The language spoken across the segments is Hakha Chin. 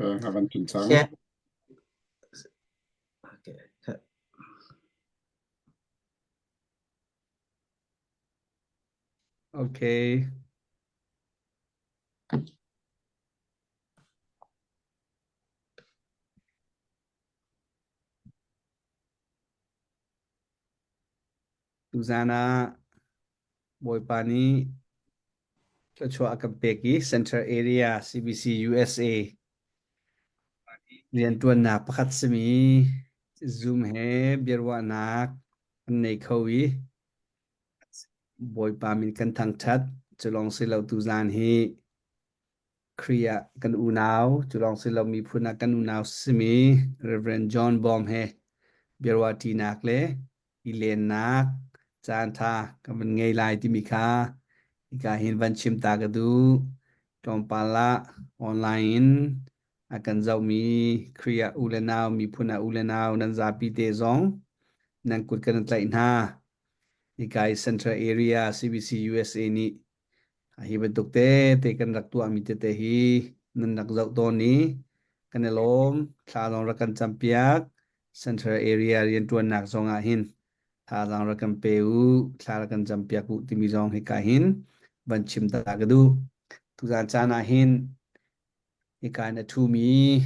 Okay, a van pin cang. Sia Okay. Okay. Tuzan ah Bawipa nih thluachuah a kan pek i Central Area CBC USA rianṭuannak pakhat simi Zoom he biaruahnak kan nei kho i Bawipa min kan thangṭhat. Cu lawng si lo tuzan hi Khrih ah kan unau, cu lawng si lo miphun ah kan unau simi Reverend John Bawm he biaruahṭinak le i lennak caanṭha kan van ngei lai timi kha hika hin van chim ta ka duh. Tlawmpal ah online in a kan zohmi Khrih ah u le nau, miphun ah u le nau nan zapi te zong nan kut kan tlaih hna. Hika i Central Area CBC USA nih Hi bantuk tete kan rak tuahmi tete hi nan rak zoh tawn i kan i lawm. Thla zong rak kan campiak. Central area rianṭuannak zong ah hin thazaang rak kan pe u, thla rak kan campiak u timi zong hika hin van chim ta ka duh. Tuzaan caan ah hin hika in a ṭhumi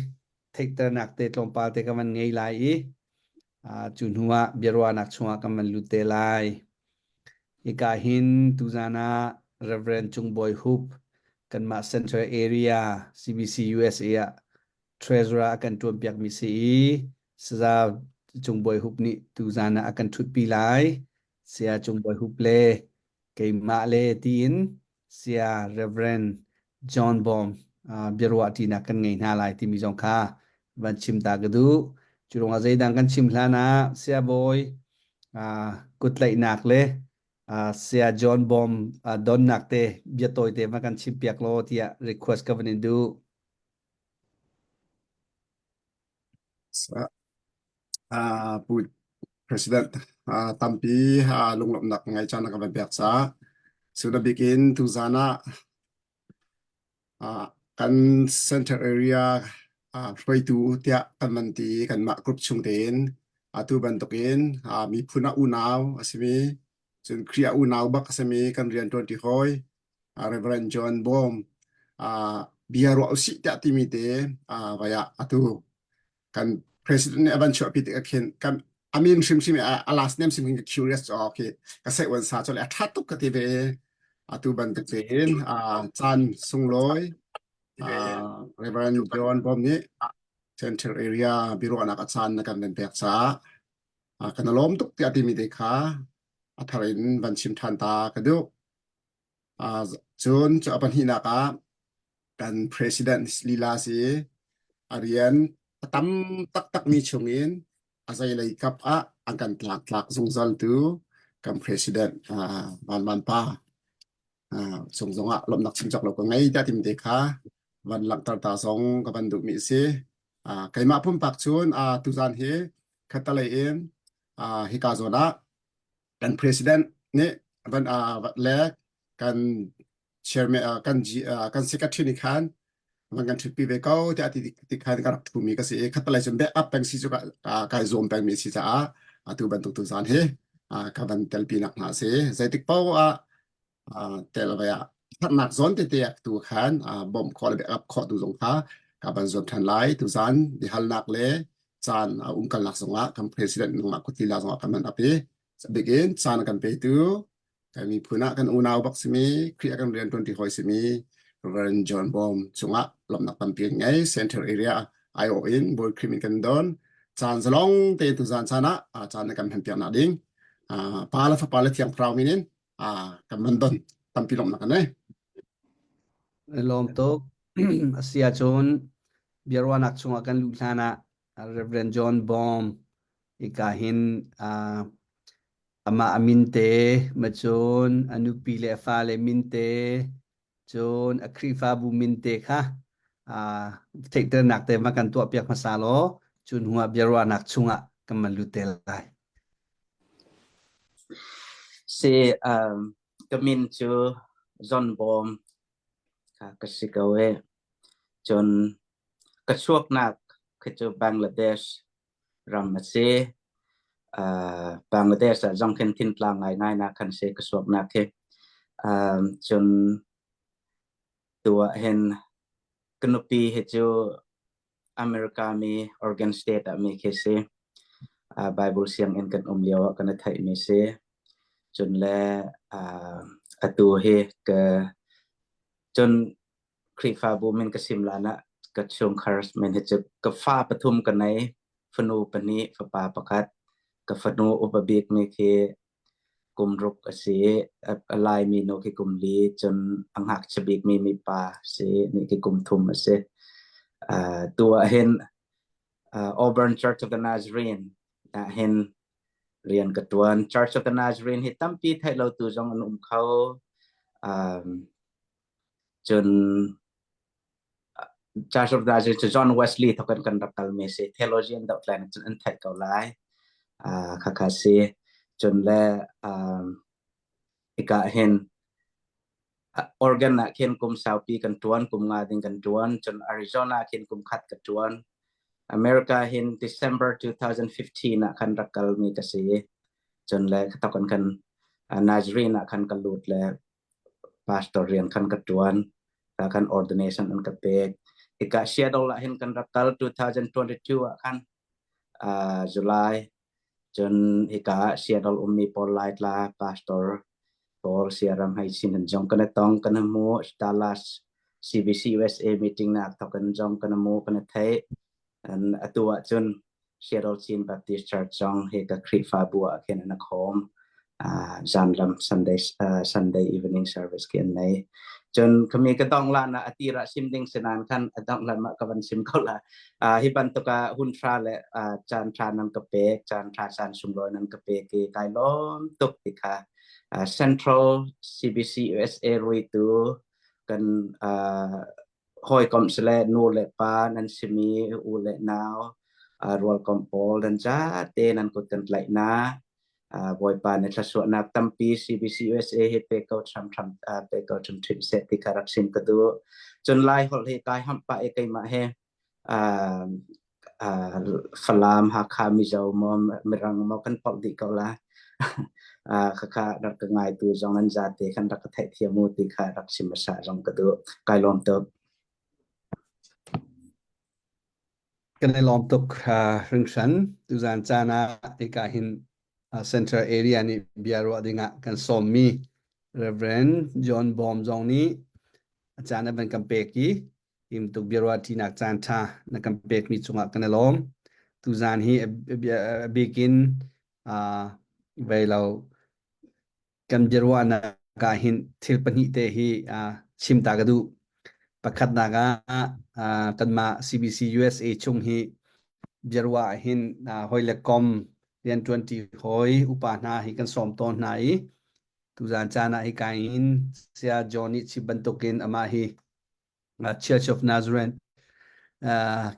theihternak te tlawmpal te kan van ngei lai i cu hnu ah biaruahnak chungah kan van lut te lai. Hika hin tuzan ah Reverend Cung Bawi Hup kanmah Central Area CBC USA ah Treasurer a kan ṭuanpiakmi si i Saza Cung Bawi Hup nih tuzan ah a kan ṭhutpi lai. Saya Cung Bawi Hup le keimah le tiin Saya Reverend John Bawm biaruah ṭinak kan ngei hna lai timi zong kha van chim ta ka duh. Cu ruangah zeidang kan chim hlan ah Saya Bawi kutlaihnak le Saya John Bawm donnak te bia tawi te va kan chim piak law tiah request ka van in duh. Pu President tampi lunglawmhnak ngai caan na ka van pek caah cu bik in tuzaan ah kan center area hruaitu tiah kan van ti i kanmah group chung tein atu bantukin miphun ah unau a simi cun Khrih ah unau bak a simi kan rian ṭuanṭi hawi Reverend John Bawm bia ruah usih tiah timi te vai ah atu kan president nih a van chuahpi tik ah khin kan a min hrimhrim a last name sim ka curious okay ka sei wan sa chole a tha tuk ka ti ve atu bantuk tein caan sunglawi Reverend John Bom nih Central Area biaruahnak a caan na kan van pek caah kan lawm tuk tiah timi te kha a thar in van chim than ta ka duh. Cun cu a pahnihnak ah kan president lila si a rian a tam taktakmi chungin a zeilei kap ah an kan tlak tlak zungzal tu kan president Van Van Pa chung zongah lawmhnak chim cawk lo ka ngei tiah timi te kha van langhter ta zong ka van duhmi a si. Keimah pumpak cun tuzan hi khattalei in hika zawn ah kan president nih van le kan chairman kan kan secretary nih khan van kan ṭhutpi ve ko tiah ti ti khan ka rak ṭhumi ka si i khattalei cun backup peng si cu kai zuam pengmi si caah atu bantuk tu zan hi ka van telpi nak hna si zeitik paoh ah tel ve ah thatnak zawn tete tu khan bawmh khawh le backup khawh tu zong kha ka van zuam ṭhan lai tu zan biahalnak le caan a umkalnak zongah kan president nungah kutila zongah kan man up i bikin caan kan petu kan miphun ah kan unau bak simi Khrih ah kan rian ṭuanṭi hawi simi Reverend John Bawm cungah lawmhnak tampi kan ngei Central Area aiawh in Bawi Khrih min kan don caan zalong te tuzan caan ah caan na kan hman piak nak ding pa le fapa le thiang thlarau min in kan man don tampi lawmhnak kan nei Lawm tuk. A si ahcun biaruahnak chungah kan luh hlan ah Reverend John Bawm hika hin amah a min te, macun a nupi le a fale min te, cun a Khrihfabu min te kha theihternak te va kan tuahpiak hmasa law cu hnuah biaruahnak chungah kan van lut te lai. Si, um, ka min cu John Bawm ka si ko e. Cun. Ka chuaknak khi cu Bangladesh ram a si. Bangladesh ah zong khin thintlang ngaingai nak khan si ka suaknak hi. Cun tu ah hin ka nupi hi cu America mi Oregon State ah mi khi si. Bible sianginn kan um lio ah kan i theih mi si. Cun le atu hi ka cun Khrihfabu min ka sim lan ah ka chungkhar min hi cu ka fa pathum ka nei. Fanu pahnih, fapa pakhat. Ka fanu upa bik mi khi kum ruk a si i a laimi nu khi kum li, cun a ngakchia bik mi mipa si ni khi kum thum a si. Uh, tu ah hin uh, Auburn Church of the Nazarene ah hin rian ka tuan. Church of the Nazarene hi tampi theih lo tu zong an um kho. Um, cun Church of Nazarene cu John Wesley thokan kan rak kal mi si. Theologian doh tlan cun an theih ko lai. Uh, khakha si. Cun le um, hika hin Oregon ah khin kum saupi kan tuan, kum nga ding kan tuan. Cun Arizona khin kum khat ka tuan. America hin December 2015 ah khan rak kal mi ka si. Cun le thokan kan Nazarene ah khan ka lut le pastor rian khan ka tuan. Kan ordination an ka pek. Hika Seattle ah hin kan rak kal 2022 ah khan uh, July cun hika Seattle ummi pawl Laitla pastor pawl Siaram hei sin an zong kan tong kan hmu Dallas CBC USA meeting nak thokan zong kan hmu kan thei an atu ah cun Seattle Chin Baptist Church zong hi ka Khrihfabu ah khin an khawm. Uh, zanlam Sunday uh, Sunday evening service khi an nei. Cun kami ka dong la na atira sim ding sinan khan adong la ma ka van sim ko la. Uh, hi bantuk ah hun tha le uh, caan tha nan ka pek, caan tha caan sunglawi nan ka pek i kai lawm tuk ti kha. Uh, Central CBC USA ruitu kan uh, hawikom sile nu le pa nan simi u le nau rualkom pawl nan zate nan kut kan tlaih na Bawipa nih thluachuahnak tampi CBC USA hi pe ko ṭham pe ko ṭhim seh ti kha rak sim ka duh. Cun Lai holh hi kai hamh pah i keimah he Falam, Hakha, Mizo maw Mirang maw kan polh dih ko la. Khakha rak ka ngaitu zong nan zate khan rak ka theihthiam u ti kha rak chim hmasa zong ka duh. Kai lawm tuk. Kan i lawm tuk hringhran. Tuzan caan ah hika hin Central Area nih bia ruah dingah kan sawmmi Reverend John Bawm zong nih a caan a van kan pek i Timtuk biaruahṭinak caanṭha na kan pekmi cungah kan i lawm. Tuzaan hi a bikin vei lo kan biaruahnak ah hin thil pahnih te hi chim ta ka duh. Pakhatnak ah kanmah CBC USA chung hi biaruah ah hin hawi le kom rianṭuanṭi hawi upa hna hi kan sawm tawn hna i tuzaan caan ah hika hin Saya John nih chim bantukin amah hi Church of Nazareth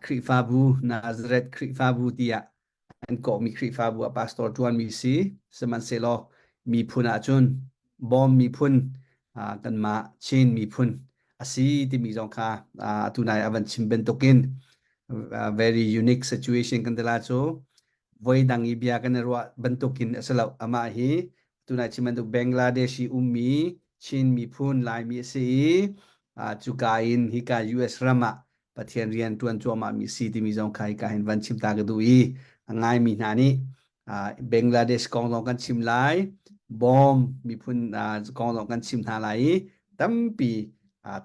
Khrihfabu Nazareth Khrihfabu tiah an kawhmi Khrihfabu ah pastor ṭuanmi si. Sihmanhsehlaw miphun ahcun Bawm miphun kanmah Chin miphun a si timi zong kha atu nai a van chim bantukin very unique situation kan ti la cu voi dang i bia kan i ruah bantukin a si lo. Amah hi tunai chim bantuk Bangladesh i ummi Chin miphun Laimi a si i cuka in hika US ram ah Pathian rian ṭuan cuahmah mi si timi zong kha hika hin van chim ta ka duh i a ngaimi hna nih Bangladesh kong zong kan chim lai Bawm miphun kong zong kan chim hna lai i tampi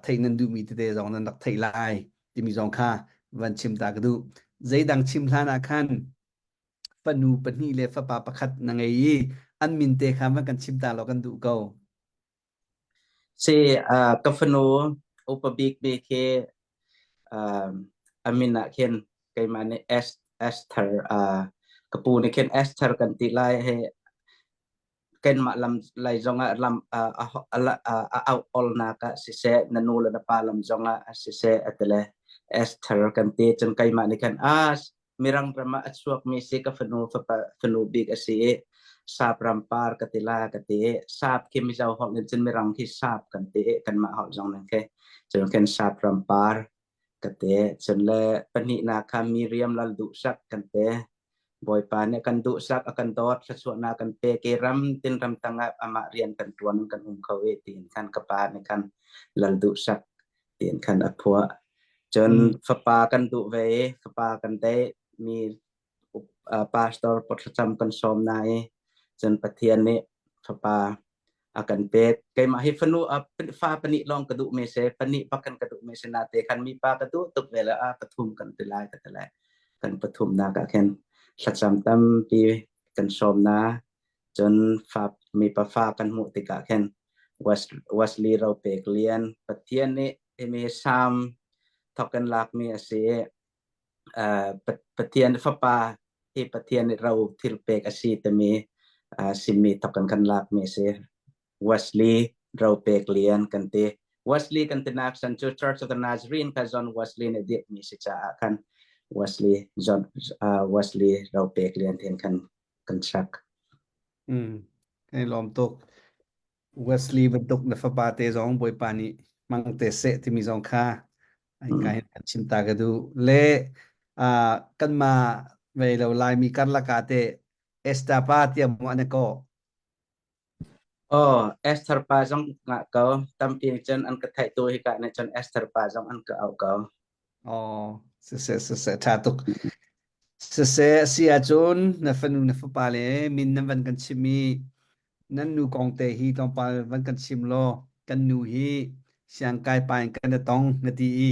theih nan duhmi tete zong nan rak theih lai timi zong kha van chim ta ka duh. Zeidang chim hlan ah khan fanu pahnih le fapa pakhat na ngei i an min te kha van kan chim ta law kan duh ko. Si, uh, ka fanu upa bik bik hi uh, a min ah khin keimah nih Esther uh, ka pu nih khin Esther kan ti lai he Kanmah lam lei zongah lam a auh-awlnak ah siseh, na nu le na pa lam zongah siseh a ti le Esther kan ti. Cun keimah nih khan, ah, Mirang ram ah a chuakmi si ka fanu fapa fanu bik a si i sap ram par ka ti la ka ti i sap khi Mizo holh in cun Mirang khi sap kan ti i kanmah holh zong ning khi cun khin sap ram par. Ka te. Cun le pahnihnak kha Miriam Lal Duhsak kan te. Bawipa nih a kan duhsak, a kan dawt, thluachuahnak kan pek i ram tin ram tang ah amah rian kan ṭuan kan um kho i tiin khan ka pa nih khan Lal Duhsak tiin khan a phuah. Cun fapa kan duh ve i fapa kan deih mi pastor thlacam kan sawm na i cun Pathian nih fapa a kan pek. Keimah hi fanu fa pahnih lawng ka duh mi si, pahnih bak kan ka duh mi si nate khan mi pa ka duh tuk ve le a pathum kan ti lai ka ti lai. Kan pathum nak ah khin thlacam tampi kan sawm na cun fa mi pa fa kan hmuh tikah khin Wesley Ropek Lian Pathian nih himi Salm thok in lakmi a si i Pathian Fapa hi Pathian nih ro thil pek a si timi simi thok in kan lakmi a si. Wesley ro pek lian kan ti. Wesley kan tinak san cu Church of the Nazarene kha John Wesley nih dirhmi si caah khan Wesley John Wesley ro pek lian ten khan kan sak. Mm. Kan i lawm tuk. Wesley bantuk na fapa te zong Bawipa nih hmang te seh timi zong kha ka hin kan chim ta ka duh. Le uh, kanmah vei lo Laimi karlak ah teh Esther pa tiah mu an ko. Oh, Esther pa zong ngah ko. Tampi nih cun an ka theih tu hika nih cun Esther pa zong an ka auh ko. Oh, siseh siseh ṭha tuk. Siseh a si ahcun na fanu na fapa le min nan van kan chim i nan nu kong te hi tlawmpal van kan chim law kan nu hi siangkai pa in kan i tong na ti i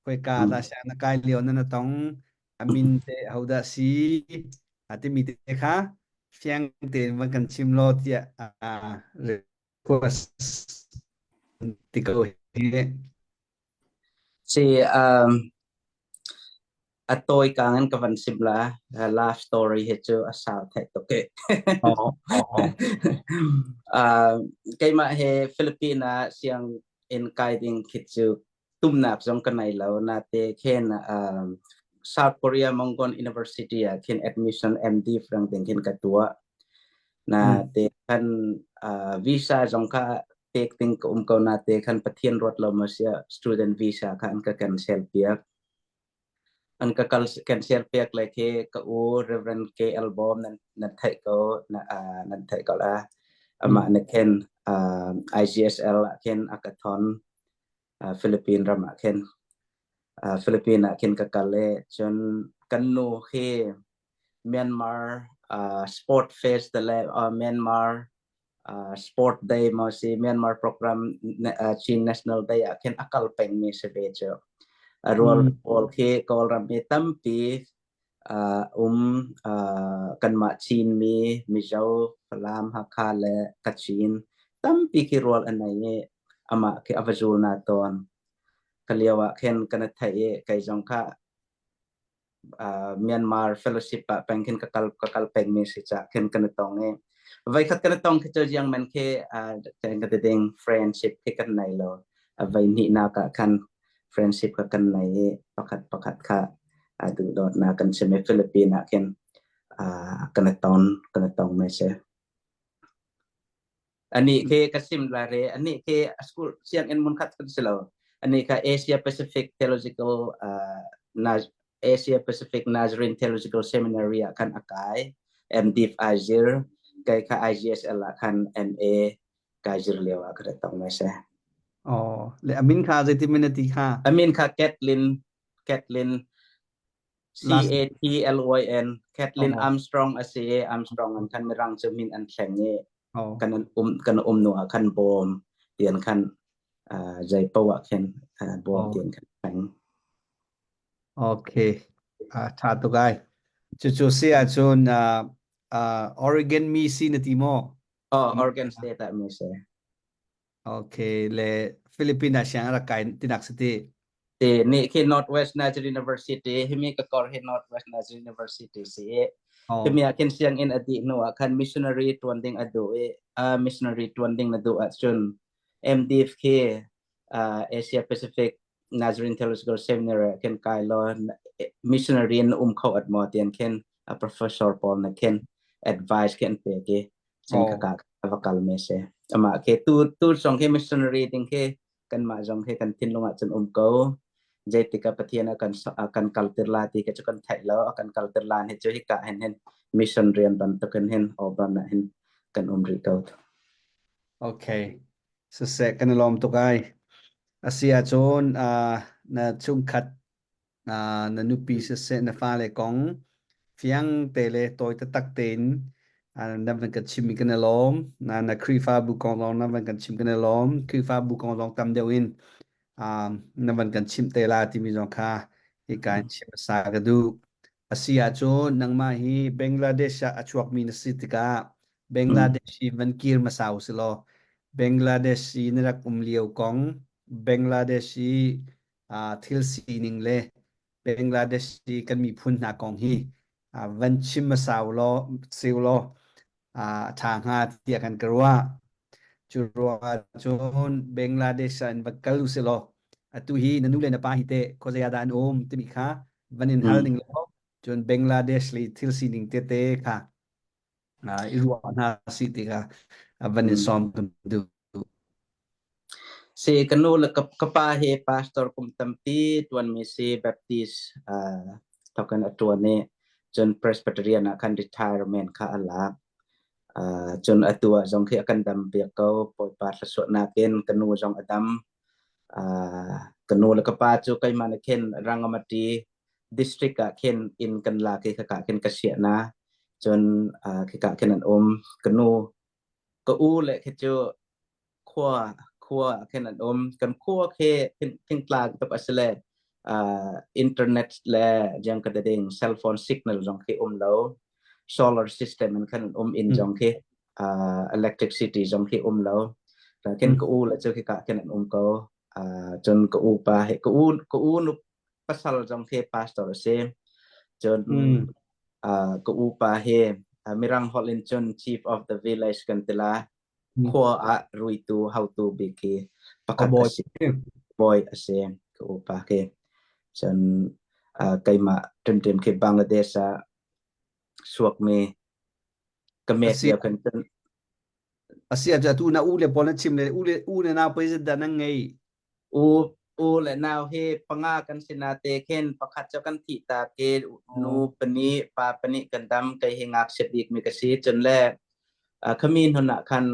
khoika dah siang na kai lio nan i tong a min te hodah si a timi te kha fiang tein van kan chim law tiah request ti ko hi. Si a tawi kang in ka van sim la. Love story hi cu a sau thei tuk i. Keimah he Philippine ah siang in kai ding khi cu tumnak zong ka nei lo. Nate khin South Korea Mongol University ah khin admission MD frang ding khin ka tuah. Na te khan visa zong kha pek ding ka um ko na te khan Pathian ruat lo ma sia student visa kha an ka cancel piak. An ka kal cancel piak le khi ka u Reverend KL Bom nan nan theih ko na nan theih ko la. Amah na khen IGSL ah khin a ka thon Philippine ram ah khin Philippine ah khin ka kal i cun kan nu khi Myanmar Sport Fest le Myanmar Sport Day maw si Myanmar program Chin National Day ah khin a kal pengmi si ve cu. A rual pawl khi Kawlram mi tampi um kanmah Chinmi, Mizo, Falam, Hakha le Kachin tampi khi rual an nei i amah khi a va zul na tawn. Ka lio ah khin kan i theih i kei zong kha Myanmar Fellowship ah peng khin ka kal ka kal peng mi si ca khin kan i tong i voi khat kan i tong khi cu jiang men khi kan ka ding friendship khi kan nei lo. A voi hnih nak ah khan friendship kha kan nei i pakhat pakhat kha duhdawtnak kan chim i Philippines ah khin kan i ton kan i tong me si. Anih khi ka sim lai re anih khi school sianginn mun khat kan si lo. Anih kha Asia Pacific Theological Asia Pacific Nazarene Theological Seminary ah khan a kai. MDiv ai zir kai kha IGSL ah khan MA kai zir lio ah ka tong mai se. Oh, le amin kha zeitin min ti kha? Amin kha Kathleen Kathleen C A T L Y N Kathleen Oh. Armstrong a si i Armstrong an khan mirang cu min an thleng i Oh. kan um kan um nu ah khan bawm tian khan zei poah ah khin bawm Oh. tian khan thleng. Okay. Tha tuk ai. Cucu si ahcun Oregon mi si na ti maw? Oh, Oregon State ah mi si. Okay, le Philippines ah siang rak kai tinak si ti. Ti ni khi Northwest Nazarene University himi ka kor hi Northwest Nazarene University si. Oh. Himi ah khin sianginn a dih hnu ah khan missionary tuan ding a duh i missionary tuan ding na duh ahcun MDiv khi Asia Pacific Nazarene Theological Seminary ah khin kai law missionary in um kho at maw tian khin a professor pawl na khin advice khi an pek i cun Oh. ka ka va kal me si. Amah khi tu tu zong khi missionary ding khi kanmah zong khi kan thinlung ah cun um ko. Zeitik ah Pathian a kan a kan kalter la ti ka cu kan theih lo. A kan kalter lan hi cu hika hin hin mission rian bantukin hin Auburn ah hin kan um rih ko. Okay. Siseh kan i lawm tuk ai. Asi ahcun uh, na chungkhat na nupi siseh na fale kong fiang te le tawi taktak tein na van kan chimmi kan i lawm. Na na Khrihfabu kong zong na van kan chim kan i lawm. Khrihfabu kong zong tam deuh in na van kan chimh te la timi zong kha hika in chim hmasa ka duh. Asi ahcun nangmah hi Bangladesh ah a chuakmi na si tikah Bangladesh hi van kir hmasa u si law Bangladesh i na rak um lio kong Bangladesh i thil sining le Bangladesh i kan miphun hna kong hi van chim hmasa u law siu law a ṭha hnga tiah kan ka ruah. Cu ruangah cun Bangladesh ah in va kal u si law atu hi na nu le na pa hi teh khuazei ah dah an um timi kha van in hal ning law cun Bangladesh le thil sining tete kha i ruah hna si tikah van in sawm kan duh. Si ka nu le ka pa hi pastor kum tampi tuanmi si Baptist thokin a tuan i cun Presbyterian ah khan retirement kha a lak. Cun atu ah zong khi a kan dam piak ko. Bawipa thluachuahnak in ka nu zong a dam. Ka nu le ka pa cu keimah nih khin Rangamati district ah khin inn kan lak i khaka khin ka siah na. Cun khika khin an um. Ka nu ka u le khi cu khua khua ah khin an um kan khua khi thingtlang tuk a si le internet le jang ka ding cell phone signal zong khi um lo solar system in khan um in zong khi electricity zong khi um lo khin ka u le cu khi ka khin an um ko cun ka u pa he ka u ka u nu pasal zong khi pastor a si cun ka u pa he mirang holh in cun chief of the village kan tila khua ah ruitu hautu bik khi pakhat a si bawi a si ka upa khi cun keimah ṭimṭim khi Bangladesh ah suakmi ka met lio kan cun Asi ah tu na u le pawl na chim le u le u le nau pei zat dah nan ngei? U u le nau hi panga kan si na te khin pakhat cu kan thih ta ke nu pani pa pani kan dam kei hi ngakchia bik mi ka si cun le khami hmun ah khan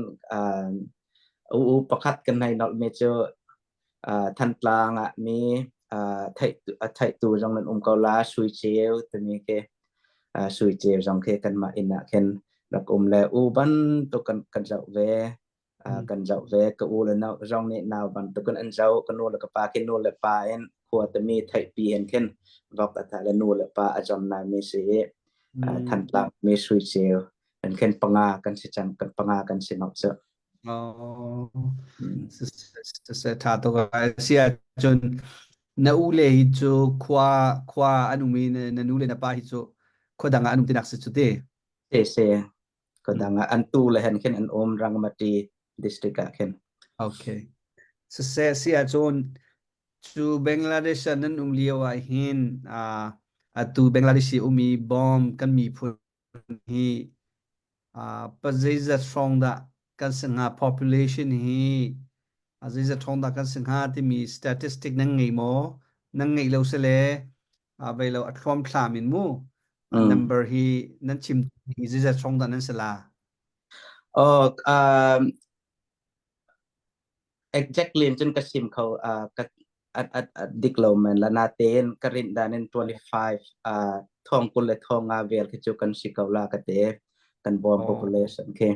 u u pakhat kan nei nolh mi cu Thantlang ah mi theih theihtu zong nan um ko la Sui Ceu timi khi Sui Ceu zong khi kanmah inn ah khin rak um le u bantuk kan kan zoh ve kan zoh ve ka u le nau zong nih nau bantukin an zoh ka nu le ka pa khi nu le pa in khua tami theihpi in khin vok atha le nu le pa a zom nai mi si i Thantlang mi Sui Ceu kan khin panga kan si cang kan panga kan si nok cu Oh, se tha tuk ai sia cun na u le hi cu khua khua an um i na nu le na pa hi cu khua dang ah an um tinak si cu te se se Ka dang ah an tu le hen khin an um Rangamati district ah khin. Okay. Siseh si ahcun cu Bangladesh ah nan um lio ah hin uh, atu Bangladesh i umi bomb kan miphun hi uh, pa zeizat hrawng dah kan si hnga population hi a zeizat hrawng dah kan si hnga timi statistic nan ngei maw? Nan ngeih lo sile a vei lo a thluamthlam in mu number hi nan chim hi zeizat hrawng dah nan si la? Oh, um, exactly in cun ka sim kho uh, ka at at at dik lo men la na tein ka rin dan in 25 uh, thong kul le thong nga vel khi chu kan si ko la ka te kan bawm population khi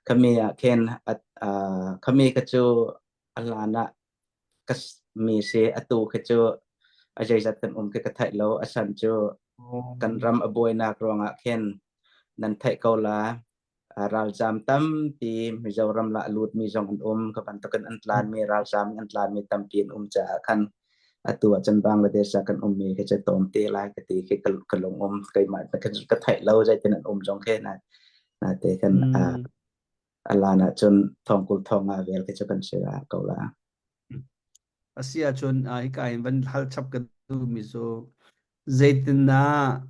khami ah khin at uh, khami ka chu alan ah ka mi si atu khi cu a zeizat kan um khi ka theih lo a san cu kan ram a buainak ruangah khin nan theih ko la ralzam tampi Mizoram la lut mi zong an um ka bantukin an tlan mi ralzam an tlan mi tampi an um caah khan atu ah cun Bangladesh ah kan um mi khi cu tawm te lai ka ti khi ka lung um keimah ka theih lo zeitin an um zong khi na na te kan a lan ahcun thongkul thong nga vel khi cu kan si ko la. A si ahcun hika hin van hal chap ka duhmi cu zeitindah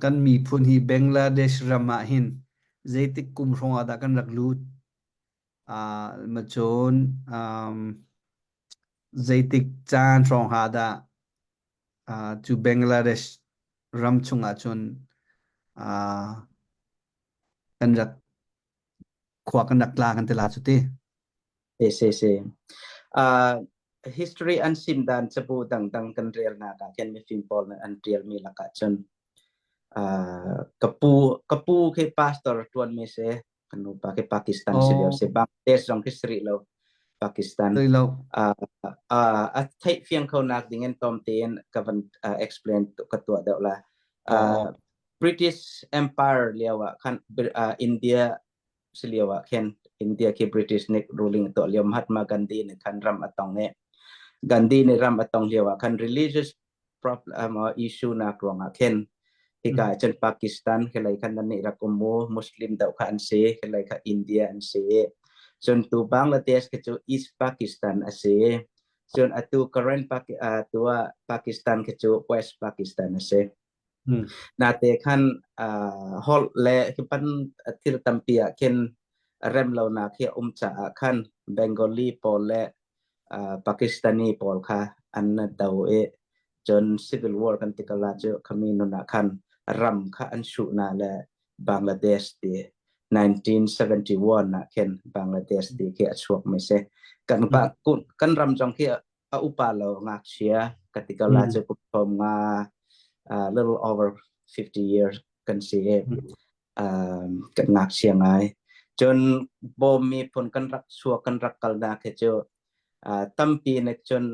kan miphun hi Bangladesh ram ah hin zeitik kum hrawng ah dah kan rak lut? Ma cun um, Zeitik caan hrawng ha dah cu Bangladesh ram chungah cun kan rak khua kan rak tla kan ti la cu ti. Si si si. History an sim dan cabu dangdang kan relnak ah khin mifim pawl nih an ṭialmi lakah cun ka pu ka pu khi pastor ṭuanmi si kan nupa khi Pakistan si lio si Bangladesh zong khi si rih lo Pakistan Rih lo. A theih fiang kho nak ding in tom tein ka van explain ka tuah deuh la. British Empire lio ah khan India si lio ah khin India khi British nih ruling tuah lio Mahatma Gandhi nih khan ram a tong i Gandhi nih ram a tong lio ah khan religious problem or issue nak ruangah khin hika ah cun Pakistan khilei khan nan nih rak um mu Muslim deuh kha an si khilei kha India an si cun tu Bangladesh khi cu East Pakistan a si cun atu current Paki, uh, tu ah Pakistan khi cu West Pakistan a si Nate khan holh le hi pan thil tampi ah khin rem lonak hi a um caah khan Bengali pawl le Pakistani pawl kha an do i cun civil war kan ti kala cu khami nun ah khan ram kha an shuh na le Bangladesh ti 1971 ah khin Bangladesh ti khi a chuak mi si. Kan kan ram zong khi a upa lo ngakchia ka ti ko la cu kum thom nga little over 50 years kan si i kan ngakchia ngai cun bawm miphun kan rak chuak kan rak kalnak hi cu tampi nih cun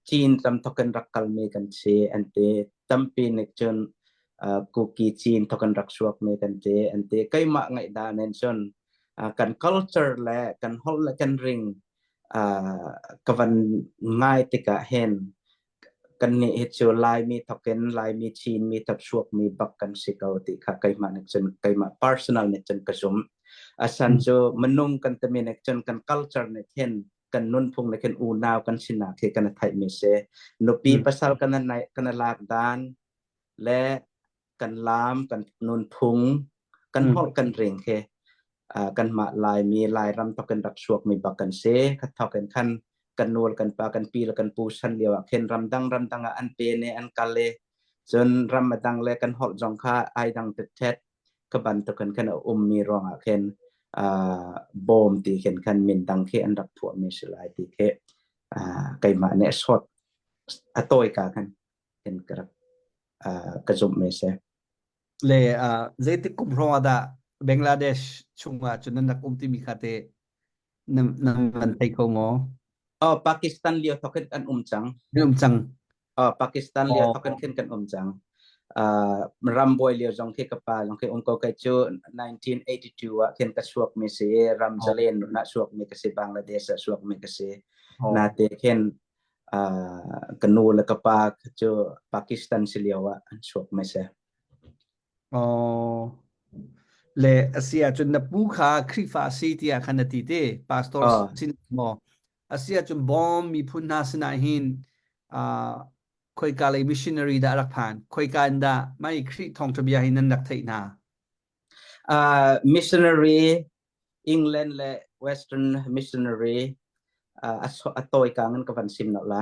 Chin ram thokin rak kalmi kan si an ti tampi nih cun Kuki Chin thokin rak chuakmi kan ti an ti keimah ngaihdan in cun kan culture le kan holh le kan ring ka van ngai tikah hin kannih hi cu Laimi thokin Laimi Chinmi thok chuakmi bak kan si ko ti kha keimah nih cun keimah personal nih cun ka zumh. Asan cu minung kan timi nih cun kan culture nih khin kan nunphung nih khin unau kan sinak hi kan i theihmi si. Nupi pasal kan kan lak dan le kan laam, kan nunphung, kan holh kan ring khi kanmah Laimi Lairam thokin rak chuakmi bak kan si. Kha thokin khan kan nu le kan pa kan pi le kan pu san lio ah khin ramdang ramdang ah an pen i an kal i cun ram a dang le kan holh zong kha ai dang tet ka bantukin khan a ummi ruangah khin bawm ti khin khan min dang khi an rak phuahmi si lai ti khi keimah nih short a tawi ka khan khin ka rak ka zumh mi si. Le zeitik kum hrawng ah dah Bangladesh chungah cun nan rak um timi kha te na na van thei kho maw? Oh, Pakistan lio thokin kan um cang. Nan um cang. Oh, Pakistan lio thokin khin kan um cang. Uh, ram buai lio zong khi ka pa zong khi um ko kai cu 1982 ah khin ka chuak mi si ram zalen na chuak mi ka si Bangladesh ah chuak mi ka si. Na te khin ka nu le ka pa cu Pakistan si lio ah an chuak mi si. Oh. Le a si ahcun na pu kha Khrihfa a si tiah khan na ti te pastor sin maw a si ahcun bawm miphun hna sinah hin uh, khoika lei missionary dah rak phan khoika in dah mai Khrih thawngṭha bia hi nan rak theih hna Missionary England le Western missionary a tawi ka ngan ka van sim lo la.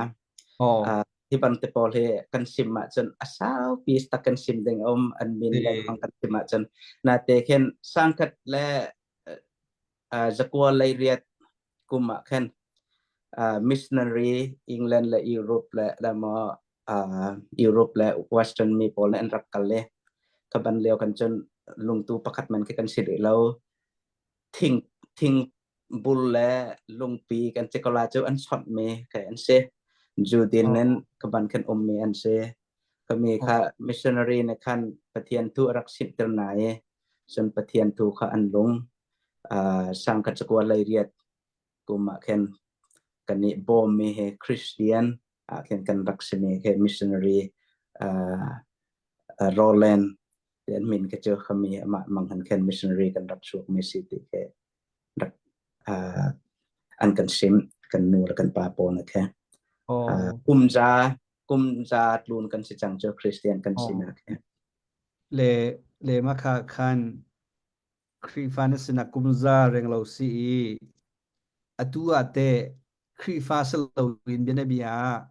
Oh. Hi bang te pawl hi kan sim ahcun a saupi tak kan sim ding um an min le bang kan sim ahcun na te khin sangkhat le zakua lei riat kum ah khan missionary England le Europe le lamo Europe le Western mi pawl nih an rak kal i ka ban lio kan cun lungtu pakhat man khi kan si rih lo thing thing bul le lungpi kan si ko la cu an chonh mi kai an si Judin in ka ban khan um mi an si kami kha missionary ne khan Pathian thu a rak simter na i cun Pathian thu kha an lung sangka chakua lei riat kum ah khin kan i bawmmi he Christian ah khin kan rak simi he missionary uh, Roland ti an min ke cu khami amah mang han khen missionary kan rak chuak mi si ti ke rak uh, an kan sim kan nu le kan pa pawl na khe Oh. kum za kum za tlun kan si cang cu Christian kan Oh. sinak he Le le ma kha khan Khrihfa na sinak kum za reng lo si i atu ah teh. Khrihfa si loin bianabia ah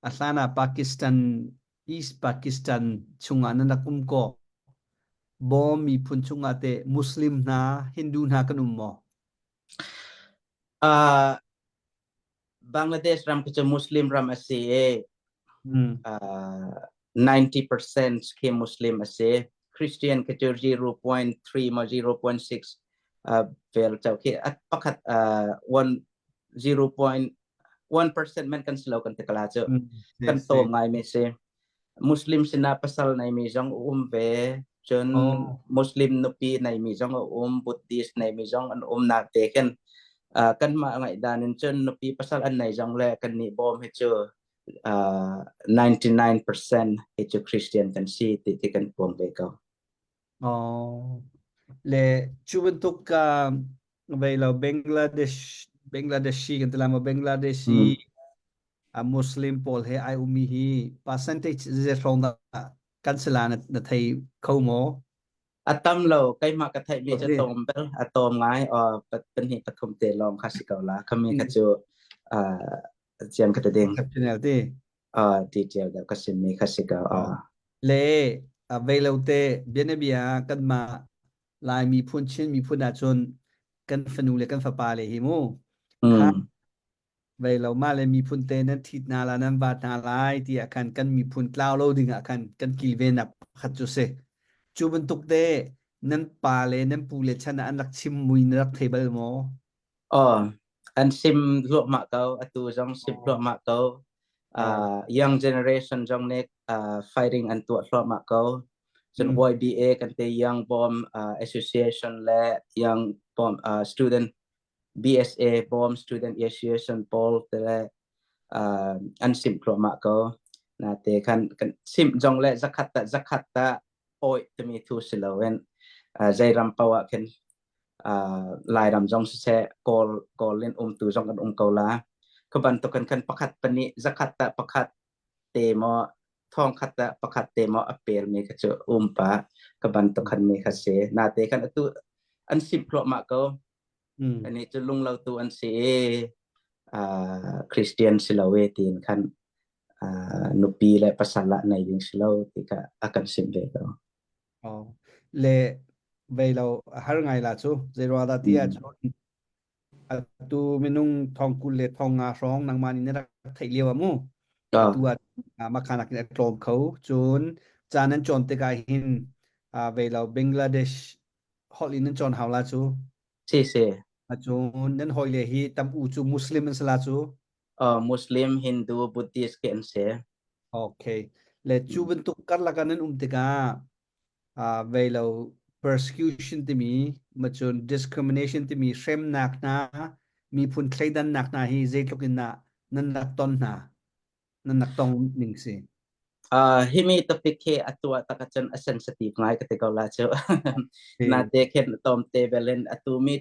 a hlan ah Pakistan East Pakistan chungah nan rak um kaw Bawm miphun chungah teh Muslim hna Hindu hna kan um maw? Bangladesh ram khi cu Muslim ram a si i 90% khi Muslim a si. Christian khi cu 0.3 maw 0.6 vel chau khi pakhat 1 0.1% men kan si lo kan ti kala cu kan to ngai mi si. Muslim sinah pasal nei mi zong um ve cun Muslim nupi nei mi zong a um Buddhist nei mi zong an um nak te khin kanmah ngaihdan in cun nupi pasal an nei zong le kan nih bawm hi cu 99% hi cu Christian kan si ti ti kan puang ve ko. Oh. Le cu bantuk vei lo Bangladesh Bangladeshi kan ti lai maw Bangladeshi a Muslim pawl he ai ummi hi percentage zeizat hrawng dah kan si la na thei kho maw? A tam lo keimah ka theihmi cu tawm bel a tawm ngai pahnih pathum te lawng kha si ko la khami kha cu cian ka te ding exceptional ti detail deuh ka simmi kha si ko le vei lo te bianabia kanmah Lai miphun Chin miphun ahcun kan fanu le kan fapa le hi mu kha Vei lo mah le miphun te nan ṭhit hna la nan vat hna lai tiah khan kan miphun tlau lo ding ah khan kan kilvennak pakhat cu si. Cu bantuk te nan pa le nan pu le chan ah an rak chim mui na rak thei bal maw? Oh, an sim hluahmah ko, atu zong sim hluahmah ko. Young generation zong nih fighting an tuah hluahmah ko. Cun YBA kan te Young Bomb Association le Young Bomb Student BSA Bawm Student Association pawl te le an simh thluahmah ko. Nate khan kan simh zong le zakhat ta zakhat ta awi timi thu si loin zei ram paoh ah khin Lairam zong siseh Kawl Kawl in umtu zong kan um ko la. Khu bantuk kan kan pakhat pahnih zakhat ta pakhat te maw thong khat ta pakhat te maw a pel mi kha cu um pa ka bantuk khan mi kha si. Nate khan atu an simh thluahmah ko. Anih cu lunglotu an si i Christian si lo e tiin khan nupi le pasal ah nei ding si lo ti kha a kan simh ve ko. Oh. Le vei lo a har ngai la cu zei dah ti ahcun atu minung thong 20 le thong nga hrawng nangmah nih na rak theih lio ah mu atu ah makhanak in a tlawm kho cun ca nan cawn tikah hin vei lo Bangladesh holh in nan cawn hau la cu. Si si. Cun nan hawile hi tam u cu Muslim an si la cu. Muslim, Hindu, Buddhist ke an si. Okay. Le cu bantuk karlak ah nan um tikah vei lo persecution timi macun discrimination timi hremnak hna miphun thleidannak hna hi zeitluk in dah nan rak ton hna nan rak tong ning si? Himi topic hi atu ah tak ahcun a sensitive ngai ka ti ko la cu. Na te khin tom te belin atu mi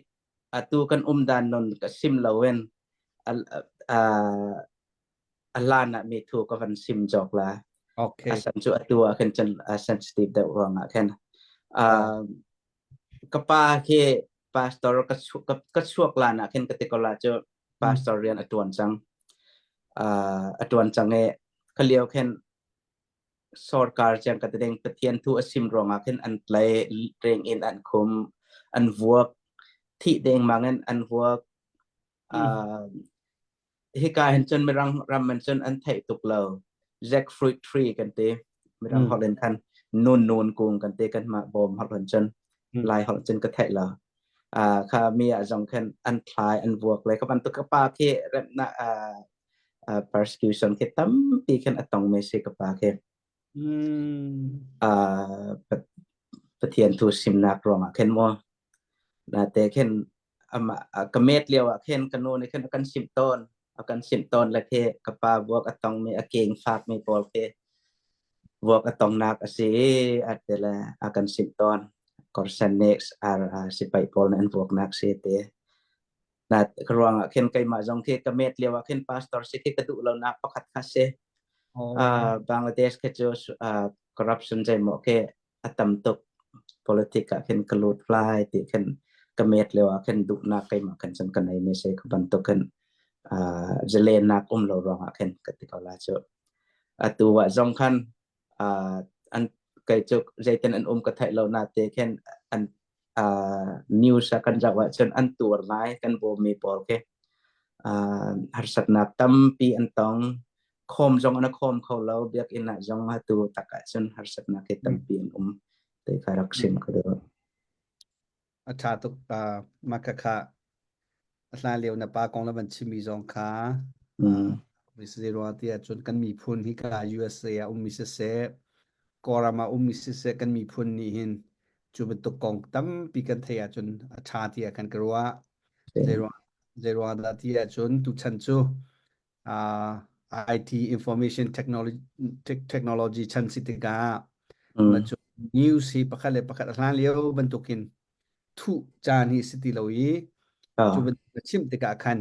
atu kan um dan non ka sim loin a lan ah mi thu ka van sim jok la. Okay. Asan cu atu ah khin cun a sensitive deuh ruang ah khin. Ka pa khi pastor ka chuak lan ah khin ka ti ko la cu pastor rian a ṭuan cang. A ṭuan cang i ka lio khin sorkar ciang ka ding Pathian thu a sim ruangah khin an tlai reng in an khum an vuak thih deng mang in an vuak hika hin cun mirang ram man cun an theih tuk lo jackfruit tree kan ti mirang holh in khan nun nun kung kan ti kan mah bawm holh in cun lai holh cun ka theih lo kha mi ah zong khan an thlai an vuak le ka bantuk ka pa khi remna persecution khi tampi khan a tong mi si ka pa khi Pathian thu simnak ruangah khin mu na te khin ama ka met lio ah khin ka nu nih khin a kan simh tawn a kan simh tawn le khi ka pa vuak a tong mi a keng fak mi pawl khi vuak a tong nak a si a te le a kan simh tawn korsen nih ar sipai pawl nih an vuak nak si te na ruang ah khin keimah zong khi ka met lio ah khin pastor si khi ka duh lo nak pakhat kha si Bangladesh khi cu corruption zeimaw khi a tam tuk politic ah khin ka lut lai ti khin ka met lio ah khin duhnak keimah khan cun ka nei mi si ka bantuk khin. Uh, zalennak um lo ruangah khin ka ti ko la cu. Atu ah zong khan uh, an kei cu zeitin an um ka theih lo na te khin an uh, news a kan zoh ahcun an tuar ngai kan bawmmi pawl khi uh, harsatnak tampi an tong khawm zong an khawm kho lo biakinn ah zong atu tak ahcun harsatnak hi tampi an um te kha rak sim ka duh. A ṭha tuk. Mah khakha a hlan lio na pa kong na van chimmi zong kha zei ruang ti ahcun kan miphun hika USA ah ummi siseh, Kawlram ah ummi siseh kan miphun nih hin cu bantuk kong tampi kan theih ahcun a ṭha tiah kan ka ruah. Zei ruang zei ruang dah ti ahcun tuchan cu uh, IT information technology technology chan si tikah mm. cu news hi pakhat le pakhat a hlan lio bantukin thuh caan hi si ti lo i cu bantuk chim tikah khan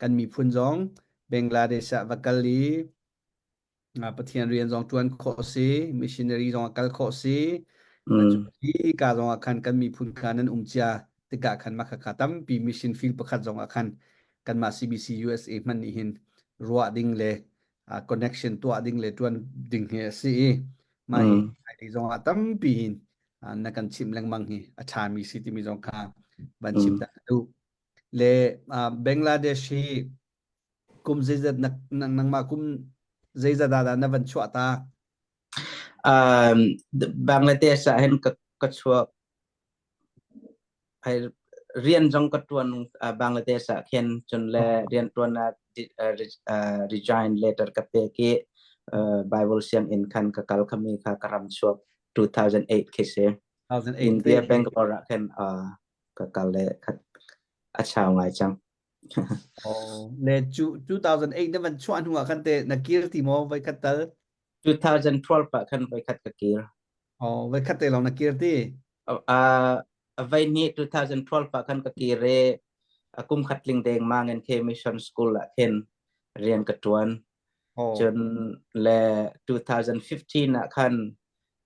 kan miphun zong Bangladesh ah va kal i Pathian rian zong ṭuan khawh si, missionary zong a kal khawh si. Hi ka zong ah khan kan miphun kha nan um cia tikah khan mah khakha tampi mission field pakhat zong ah khan kanmah CBC USA hman nih hin ruah ding le connection tuah ding le ṭuan ding hi a si i mah hi hmailei zong ah tampi hin na kan chimh lengmang hi a ṭhami si timi zong kha van chim ta duh. Le Bangladesh hi kum zeizat na nangmah kum zeizat ah dah na van chuah ta? Um, Bangladesh ah hin ka, ka chuak Ai rian zong ka ṭuan Bangladesh ah khin cun le rian ṭuan ah resign letter ka pek i Bible sianginn khan ka kal khami kha ka ram chuak 2008 khi si. 2008 India Bangalore ah khin ka kal le a chau ngai cang. Oh, le cu 2008 na van chuah hnu ah khan te na kir ti maw voi khat tal? 2012 ah khan voi khat ka kir. Oh, voi khat te lawng na kir ti? Uh, voi ni 2012 ah khan ka kir i kum khat ling deng mang in khe mission school ah khin rian ka tuan. Oh. Cun le 2015 ah khan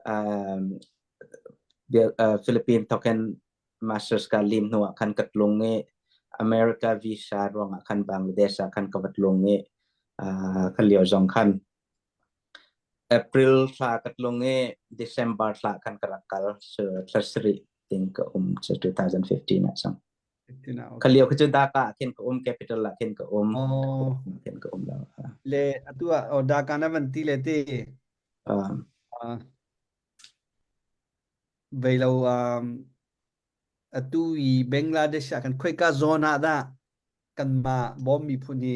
um, uh, Philippine token masters ka lim hnu ah khan ka tlung i America visa ruangah khan Bangladesh ah khan ka va tlung i uh, ka lio zong khan April thla ka tlung i December thla khan ka rak kal so thla sarih ting ka um cu 2015 ah sang ka lio khi cu Dhaka ah khin ka um capital ah khin ka um oh khin ka um lo le atu ah oh Dhaka na van ti le ti um vei lo um atu i Bangladesh ah kan khoika zawn ah dah kanmah Bawm miphun hi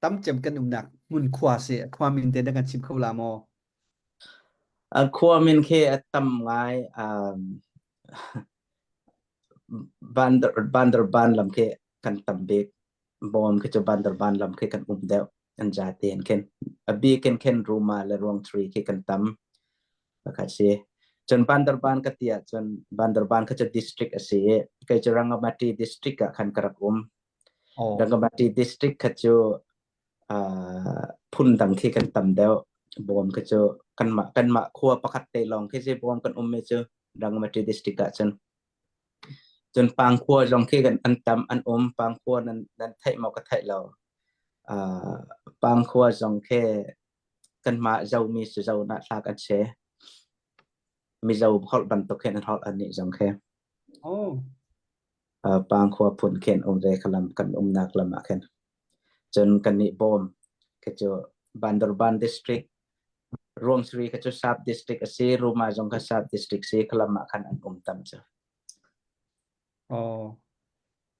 tamcem kan umnak hmun khua si khua min te na kan chim kho la maw? A khua min khi a tam ngai um, Bandar Bandarban lam khi kan tam bik Bawm khi cu Bandarban lam khi kan um deuh an zate in khin a bik in khin Ruma le Ruangthri khi kan tam pakhat si cun Bandarban ka ti ahcun Bandarban kha cu district a si i kei cu Rangamati district ah khan ka rak um Oh. Rangamati district kha cu uh, phun dang khi kan tam deuh Bawm khi cu kanmah kanmah khua pakhat te lawng khi si Bawm kan um mi cu Rangamati district ah cun Cun Pangkhua zong khi kan an tam an um. Pangkhua nan nan theih maw ka theih lo. Uh, Pangkhua zong khi kanmah Zomi si zo na thlak an si. Mizo holh bantuk hin an holh an nih zong khi. Oh. Uh, Pangkhua phun khin um ve khalam kan umnak lam ah khin. Cun kan nih Bawm khi cu Bandarban district Ruamsri kha cu sub district a si, Ruma zong kha sub district si, khalam ah khan an um tam cu. Oh,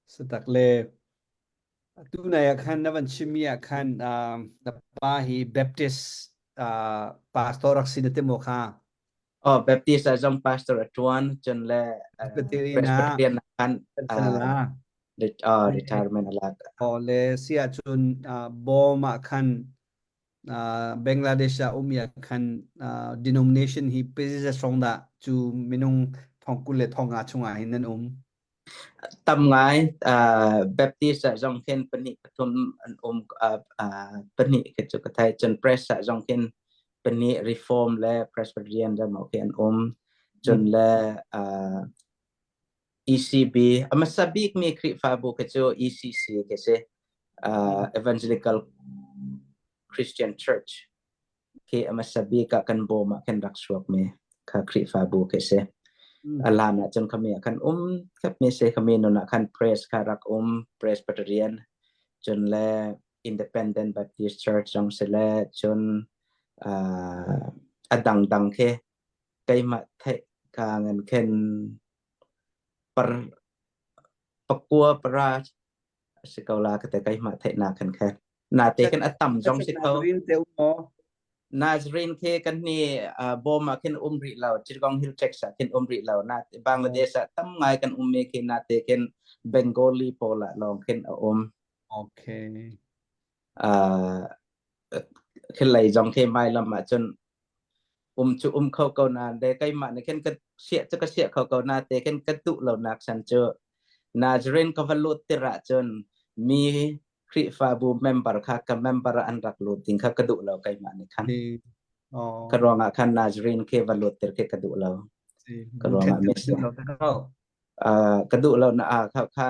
satak le tu nai ah khan na van chimmi ah khan uh, na pa hi Baptist uh, pastor rak si na ti maw kha? Oh, Baptist ah zong pastor a tuan, cun le uh, Presbyterian ah Presbyterian ah khan uh, uh, retirement a lak. Oh, le si ahcun uh, Bawm ah khan Bangladesh ah um ah khan denomination hi pezizat hrawng dah cu minung thong 20 le thong nga chungah hin nan um? Tam ngai Baptist ah zong khin pahnih pathum an um pahnih khi cu ka thei cun Press ah zong khin pahnih Reform le Presbyterian le mo khi an um cun le ECB a hmasa bikmi Khrihfabu khi cu ECC khi si. Evangelical Christian Church khi a hmasa bik ah kan bawm ah khin rak chuak mi kha Khrihfabu khi si. A hlan ah cun khami ah khan um khep mi si khami nun ah khan press kha rak um Presbyterian cun le Independent Baptist Church zong si le cun a dangdang khi keimah theih ka ngan khin par pakua para a si ko la ka te keimah theihnak khan khe na te kan a tam zong si kho Nazarene te um maw? Nazarene khi kan ni bawm ah khin um rih lo Chittagong Hill Tracts ah khin um rih lo na Bangladesh ah tam ngai kan um mi khi na te khin Bengali pawl ah lawng khin a um Okay. uh, khi lei zong khi mai lam ah cun um cu um kho ko nain de keimah nih khin ka siah cu ka siah kho ko na te khin ka duh lo nak san cu Nazarene ka va lut tirah cun mi Khrihfabu member kha ka member an rak lut ding kha ka duh lo keimah nih khan Oh. Ka ruangah khan Nazarene khi va lut tir khi ka duh lo ka ruangah mi si ka duh lo na kha kha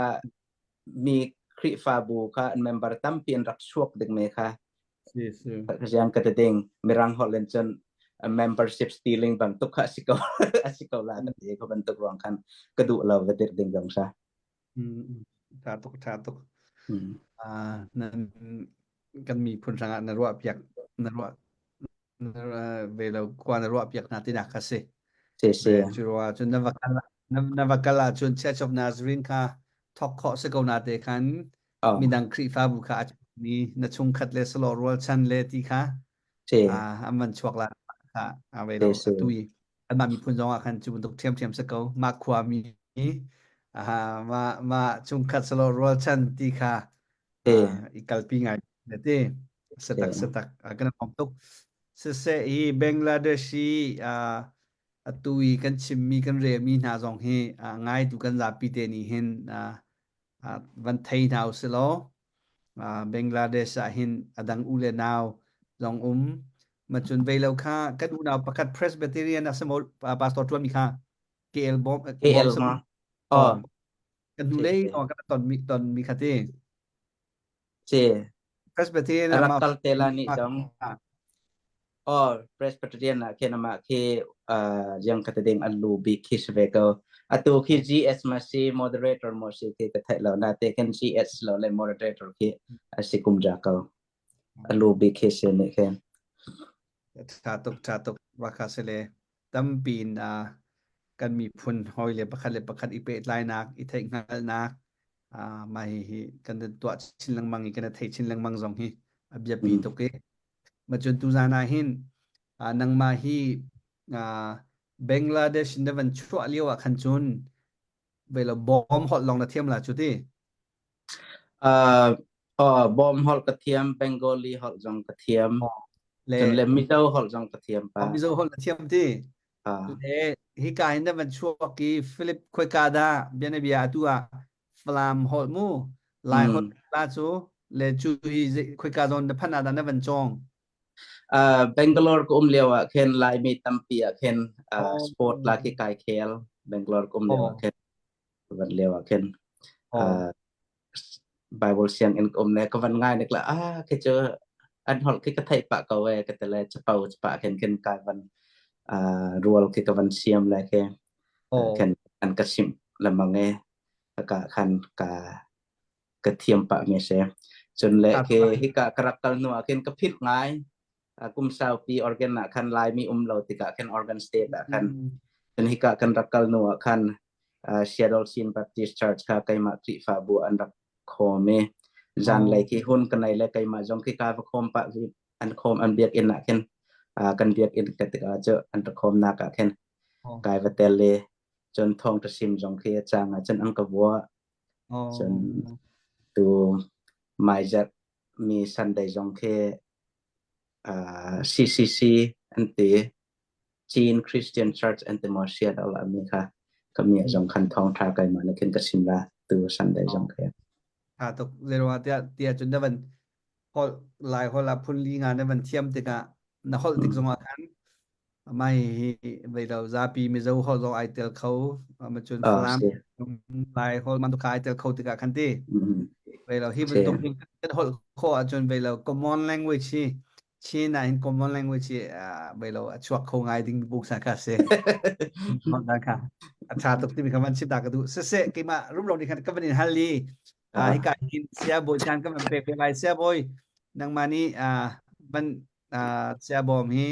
mi Khrihfabu kha an member tampi an rak chuak ding me kha Siang ka ti ding mirang holh in cun membership stealing bantuk kha a si ko a si ko la ka ti ko bantuk ruang khan ka duh lo va dir ding zong sa. Tha tuk tha tuk. Nan kan miphun hrangah na ruah piak na ruah ve lo khua na ruah piak hna tinak kha si. Si si. Cu ruah cun na va kal na va kal ahcun Church of Nazarene kha thok khawh si ko na te khan midang Khrihfabu kha a mi na chungkhat le salo rualchan le ti kha an van chuak la kha a ve lo atu i anmah miphun zong ah khan cu bantuk ṭhiamṭhiam si ko mah khua mi mah mah chungkhat salo rualchan ti kha i kalpi ngai ne ti satak satak kan hom tuk siseh i Bangladesh i atu i kan chimmi kan relmi hna zong hi ngaitu kan zapi te nih hin van thei hna usih law Bangladesh ah hin a dang u le nau zong um macun vei lo kha kan unau pakhat Presbyterian a simo pastor tuanmi kha KL bom KL ma oh kan hnu lei kan ton mi ton mi kha ti Si. Presbyterian Rak kal te la ni dong. Oh, Presbyterian ah khin amah khi uh, yang kata ding an lu bik khi si ve ko. Atu khi GS ma si moderator mo si khi ka theih lo na te kan GS lo le moderator khi a si kum ja ko. A lu bik khi si ni khin. Tha tuk tha tuk wa kha se le tampi in uh, kan miphun hawi le pakhat le pakhat i pehtlainak i theihhngalhnak mah hihi kan tuah chin lengmang i kan thei chin lengmang zong hi a biapi tuk i macun tuzan ah hin nangmah hi Bangladesh na van chuah lio ah khan cun velo bom holh lawng na thiam la cu ti Uh, oh, bom holh ka thiam, Bengali holh zong ka thiam. Le cun le Mizo holh zong ka thiam pa. Mizo holh na thiam ti. Le hika hin na van chuak i Philip khoika dah bianabia atu ah Falam holh mu Lai holh la cu le cu hi khoika zawn na phan ah dah na van cawng? Bangalore ka um lio ah khin Laimi tampi ah khin sport la khi kai khel Bangalore ka um lio ah khin van lio ah khin Bible sianginn ka um le ka van ngai nek la ah khi cu an holh khi ka theih pah ko e ka ti le capo capa khin khin kai van rual khi ka van siam le khi khin an ka simh lengmang e ka khan ka ka thiam pah mi si cun le khi hika ka rak kal hnu ah khin ka philh ngai kum saupi organ ah khan Laimi um lo tikah khan Oregon State ah khan cun hika kan rak kal hnu ah khan Seattle Chin Baptist Church kha keimah Khrihfabu an rak khawm i zanlei khi hun ka nei le keimah zong khi ka va khawm pah an khawm an biakinn ah khin kan biakinn ka tikah cu an rak khawmnak ah khin kai va tel i cun thawngṭha sim zong khi a cang ah cun an ka vua cun tu maizat mi Sunday zong khi CCC an ti Chin Christian Church an ti maw sia lo la mi kha ka mi zong khan thawng tha kai ma na khin ka sim la tu Sunday zong khe Tha tuk zeruah tiah tiah cun na van holh lai holh ah phun li nga na van thiam tikah na holh tik zongah khan mai hi vei lo zapi Mizo holh zong ai tel kho ma cun Falam Lai holh man tu kha ai tel kho tikah khan ti. Ve lo hi bantuk hin kan holh khawh ahcun ve lo common language hi Chin ah hin common language hi ve lo a chuak kho ngai ding buk sa kha si. Kha a tha tuk timi kha van chim ta ka duh. Siseh keimah rumro nih khan ka van in hal i hika hin sia bawi caan ka van pek ve lai sia bawi nangmah nih van sia bawm hi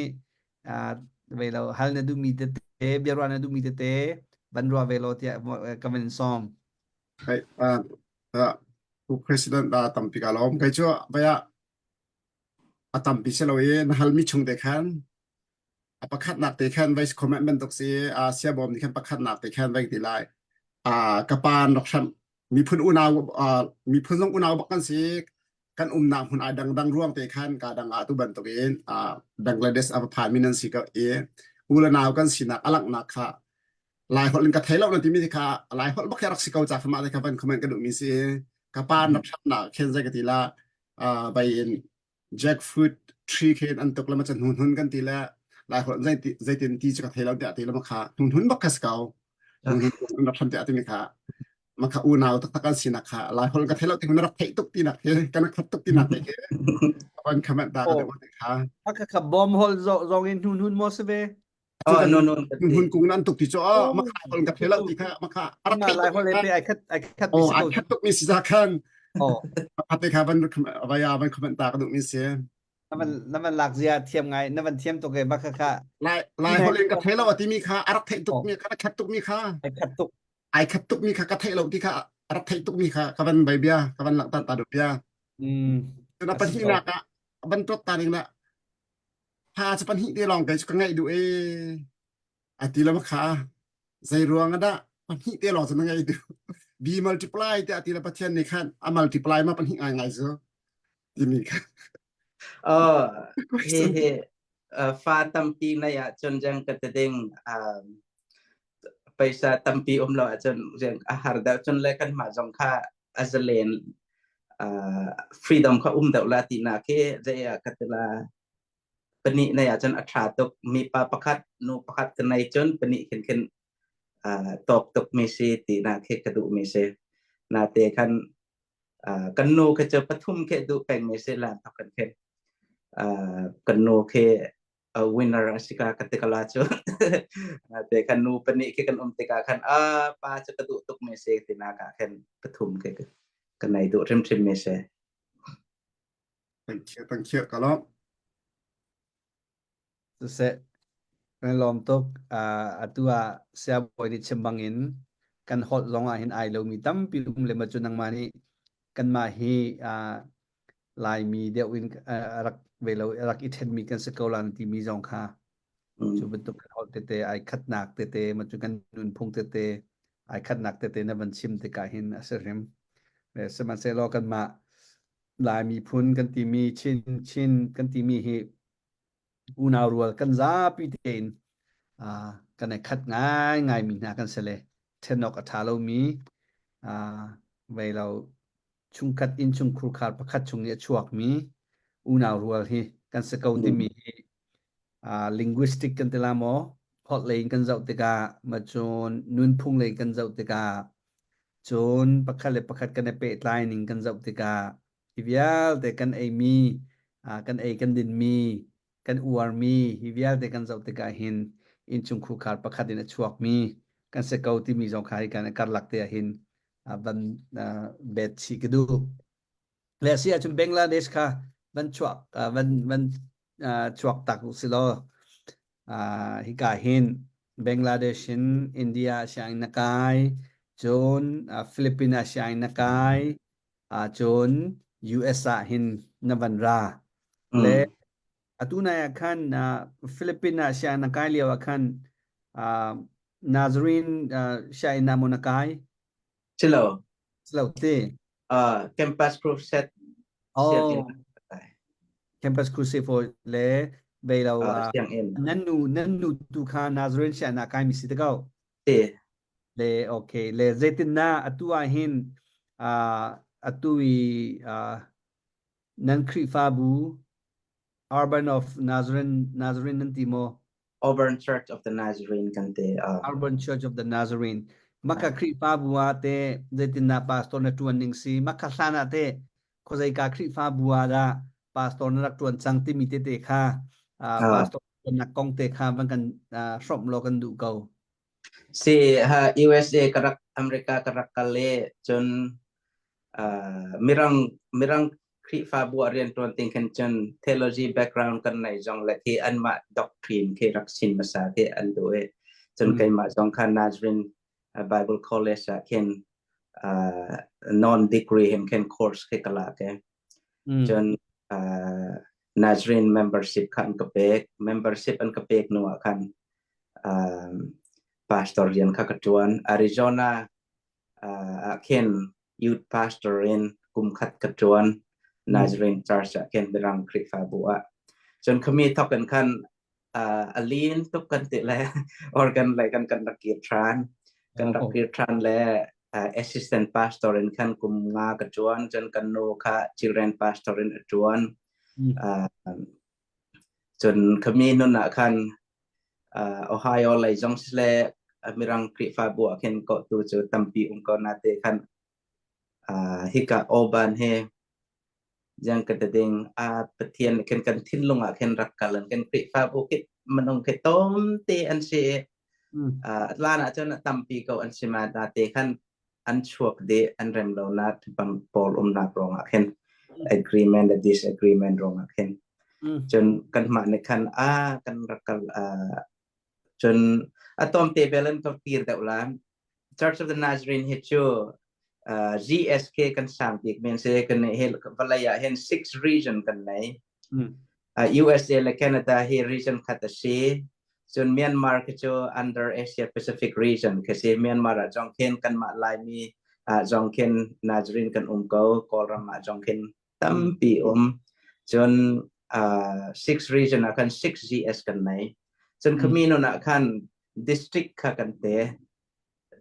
ve lo hal na duhmi tete biaruah na duhmi tete van ruah ve lo tiah ka van in sawm. Hai uh, president da tampi ka lawm kai chu baya a tampi si lo i na halmi chung te khan a pakhatnak te khan vice comment bantuk si a sia bawm nih khan pakhatnak te khan vai ti lai a ka pa an rak hram miphun unau miphun zong unau bak kan si kan umnak hmun ai dangdang ruang te khan ka dang ah tu bantuk in Bangladesh a va phan mi nan si ko i u le nau kan sinak a langhnak kha Lai holh in ka thei lo na timi kha Lai holh bak hi rak si ko ca khama te kha van comment ka duh mi si ka pa an rak hramnak khen zai ka ti la bai in jackfruit tree khin an tuk le ma chan hun hun kan ti le Lai holh zeitin ti cu ka thei lo tiah ti le ma kha hun hun bak kha si ko hun hun rak hram tiah timi kha ma kha unau taktak kan sinak kha Lai holh ka thei lo ti na rak theih tuk tinak khi kan rak khat tuk tinak te khi van comment ta ka deuh te kha Kha kha bom hol zong in hun hun mo se ve Oh, no, no. Hun kung nan tuk ti cho ma kha hol ka phela ti kha ma kha arak lai hol pe ai khat ai khat mi si ko khat tuk mi si za khan oh ate kha van vaya van comment ta ka duh mi si na van na van lak zia thiam ngai na van thiam tuk e ba kha kha lai lai hol in ka thei lo ati mi kha arak thei tuk mi kha khat tuk mi kha ai khat tuk ai khat tuk mi kha ka thei lo ti kha arak thei tuk mi kha ka van bai bia ka van lak ta ta du bia mm na pahnih nak ah ban tot ta ding la Fa cu pahnih te lawng kei cu ka ngeih duh ee. A ti lo kha zei ruang ah dah pahnih te lawng cu na ngeih duh. B multiply tiah a ti le Pathian nih khan a multiply ma pahnih ngai ngai cu timi kha. Oh, hi hi fa tampi nei ahcun jang ka ti ding um, paisa tampi um lo ahcun rian a har deuh cun le kanmah zong kha a zalen uh, freedom kha um deuh la ti na khi zei ah ka ti la pahnih nei ahcun a ṭha tuk mipa pakhat nu pakhat ka nei cun pahnih khin khin uh, tawk tuk mi si ti na khi ka duh mi si na te khan uh, kan nu khi cu pathum khi duh peng mi si lan thok kan khin uh, kan nu khi a winner a si ka ka ti kala cu te khan nu pahnih khi kan um tikah khan a pa cu ka duh tuk mi si ti na ka khan pathum khi ka nei duh hrimhrim mi si Thank you, thank you. Ka lawm. Siseh, kan lawm tuk. Uh, atu ah siabawi nih chim bangin kan holh zong ah hin ai lomi tampi um le ma cu nangmah nih kanmah hi uh, Laimi deuh in uh, rak ve lo rak i ṭhenmi kan si ko la na timi zong kha cu bantuk kan holh tete ai khatnak tete ma cu kan nunphung tete ai khatnak tete na van chim tikah hin a si hrim. Sihmanhsehlaw kanmah Lai miphun kan timi Chin Chin kan timi hi unau rual kan zapi tein uh, kan i khat ngai ngai mi hna kan si le then awk a tha lomi uh, vei lo chungkhat inn chungkhur khar pakhat chung i a chuakmi unau rual hi kan si ko timi hi uh, linguistic kan ti la maw holh lei in kan zoh tikah ma cun nunphung lei kan zoh tikah Cun pakhat le pakhat kan i pehtlai ning kan zoh tikah hi vialte kan eimi, kan ei kan dinmi, kan uarmi hi vialte kan zoh tikah hin innchungkhar pakhat in a chuakmi kan si ko timi zong kha hi kan karlak te ah hin van bet chih ka duh. Le si ahcun Bangladesh kha van chuak van van chuak tak u si law hika hin Bangladesh in India sianginn na kai cun Philippines ah sianginn na kai cun US ah hin na van ra le atu nai ah khan Philippines ah sianginn na kai lio ah khan Nazarene sianginn ah maw na kai Silo. Silo te. Campus Crusade. Oh. Campus Crusade for le bei lo nan nu nan nu tu kha Nazarene sian ah kai mi si te ko. Te. Le okay le zeitin na atu ah hin atu i nan Khrihfabu Urban of Nazarene Nazarene nan ti maw? Auburn Church of the Nazarene kan ti. Auburn Church of the Nazarene. Maka Khrihfabu ah te zeitindah pastor na ṭuan ning si? Maka hlan ah te khuazeika Khrihfabu ah dah pastor na rak ṭuan cang timi tete kha pastor ṭuannak kong te kha van kan hrawmh law kan duh ko. Si ha USA ka rak America ka rak kal le cun mirang mirang Khrihfabu ah rianṭuan ting khin cun theology background kan nei zong le khi anmah doctrine khi rak sin hmasa khi an duh i cun keimah zong kha Nazarene Bible College ah khin non degree hin khin course khi ka lak i cun Nazarene membership kha an ka pek. Membership an ka pek hnu ah khan pastor rian kha ka ṭuan. Arizona ah khin youth pastor in kum khat ka ṭuan Nazarene Church ah khin Mirang Khrihfabu ah. Cun khami thawk in khan a lin tuk kan ti le organ lei kan kan rak kir ṭhan. Kan rak kir ṭhan le assistant pastor in khan kum nga ka ṭuan. Cun kan nu kha children pastor in a ṭuan. Cun khami nun ah khan Ohio lei zong sile Mirang Khrihfabu ah khin kawhtu cu tampi um ko na te khan hika Auburn he jang ka ding a Pathian khin kan thinlung ah khin rak kal an kan Khrihfabu khi minung khi tom te an si lan ah cun tampi ko an si ma na te khan an chuak dih an rem lonak bang pawl umnak ruangah khin agreement le disagreement ruangah khin cun kanmah nih khan a kan rak kal cun a tom te bel an ka kir deuh la Church of the Nazarene hi cu GSK kan sang bik men se kan he vawlei ah hin six region kan nei USA le Canada hi region khat a si. Cun Myanmar khi cu under Asia Pacific region khi si. Myanmar ah zong khin kanmah Laimi ah zong khin Nazarene kan um ko. Kawlram ah zong khin tampi um. Cun six region ah khan six GS kan nei. Cun khami nun ah khan district kha kan te.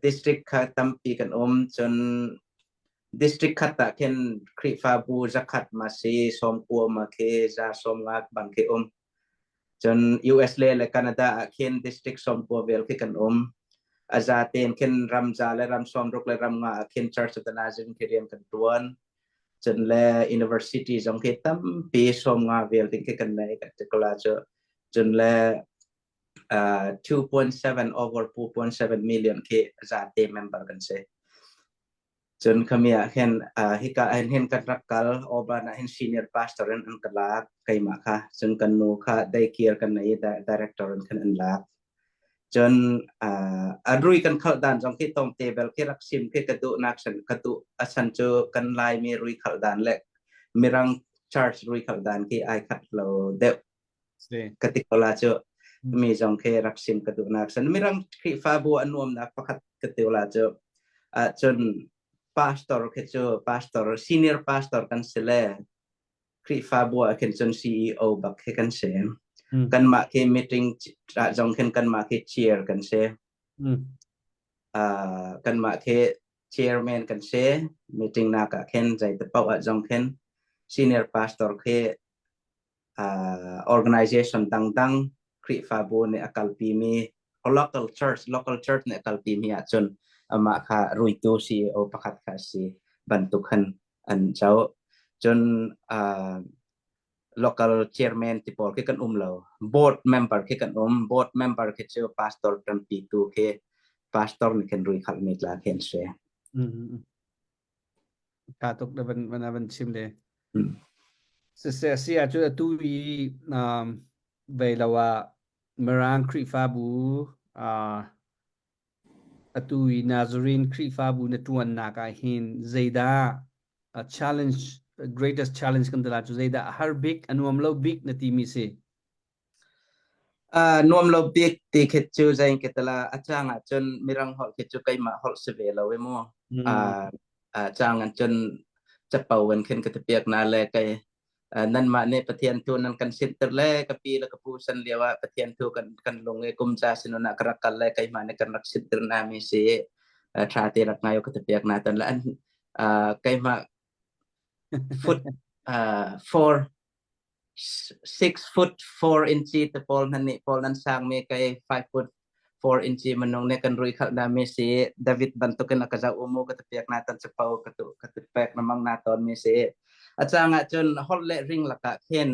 District kha tampi kan um. Cun district khat ah khin Khrihfabu zakhat ma si, sawmkua ma khi, za sawmnga bang khi um. Cun US le le Canada ah khin district sawmkua vel khi kan um. A za tein khin ram za le ram sawmruk le ram nga ah khin Church of the Nazarene khi rian kan tuan. Cun le university zong khi tampi sawmnga vel ding khi kan nei kan tikula cu. Cun le 2.7 over 2.7 million khi zate member kan si. Cun khami ah khin hika ah hin kan rak kal Auburn ah hin senior pastor in an ka lak keimah kha cun kan nu kha daycare kan nei director in khan an lak. Cun a rui kan khalh dan zong khi tom te bel khi rak sim khi ka duh nak san ka duh a san cu kan Laimi rui khalh dan le Mirang church rui khalh dan khi ai khat lo deuh ka ti ko la cu mi zong khi rak sim ka duhnak san mirang Khrihfabu a nuamnak pakhat ka ti la cu cun pastor khi cu pastor senior pastor kan si le Khrihfabu ah khin cun CEO bak khi kan si kanmah khi meeting zong khin kanmah khi chair kan si kanmah khi chairman kan si meeting nak ah khin zei te paoh ah zong khin senior pastor khi organization dangdang Khrihfabu nih a kalpimi local church local church nih a kalpimi ahcun amah kha ruitu CEO pakhat kha a si bantuk khan an co. Cun local chairman ti pawl khi kan um lo. Board member khi kan um. Board member khi cu pastor ṭanpitu khi pastor nih khin rui khalhmi tla khi an si. Ṭha tuk na van van van chim le. Siseh si ahcun atu i um, vei lo ah Mirang Khrihfabu uh, atu i Nazarene Khrihfabu na ṭuannak ah hin zeidah a challenge greatest challenge kan tala cu zeidah a har bik a nuam lo bik na timi si? Nuam lo bik ti khi cu zei ka tala a cang ah cun mirang holh khi cu keimah holh si ve lo i mu. Cang an cun capo in khin ka ti piak na le kei nanmah nih Pathian thu nan kan sinter le ka pi le ka pu san lio ah Pathian thu kan kan lung i kum ca sinun ah ka rak kal le keimah nih kan rak sinter na mi si tha te rak ngai ka ti piak na tan le an keimah foot four 6 foot 4 inch te pawl nan nih pawl nan sang mi kai 5 foot. 4 inch minung ne kan rui khalh na mi si David bantukin a ka zau umu ka te pek na tan chapo ka tu ka te pek na mang na ton mi si a chang ah cun holh le ring lakah khin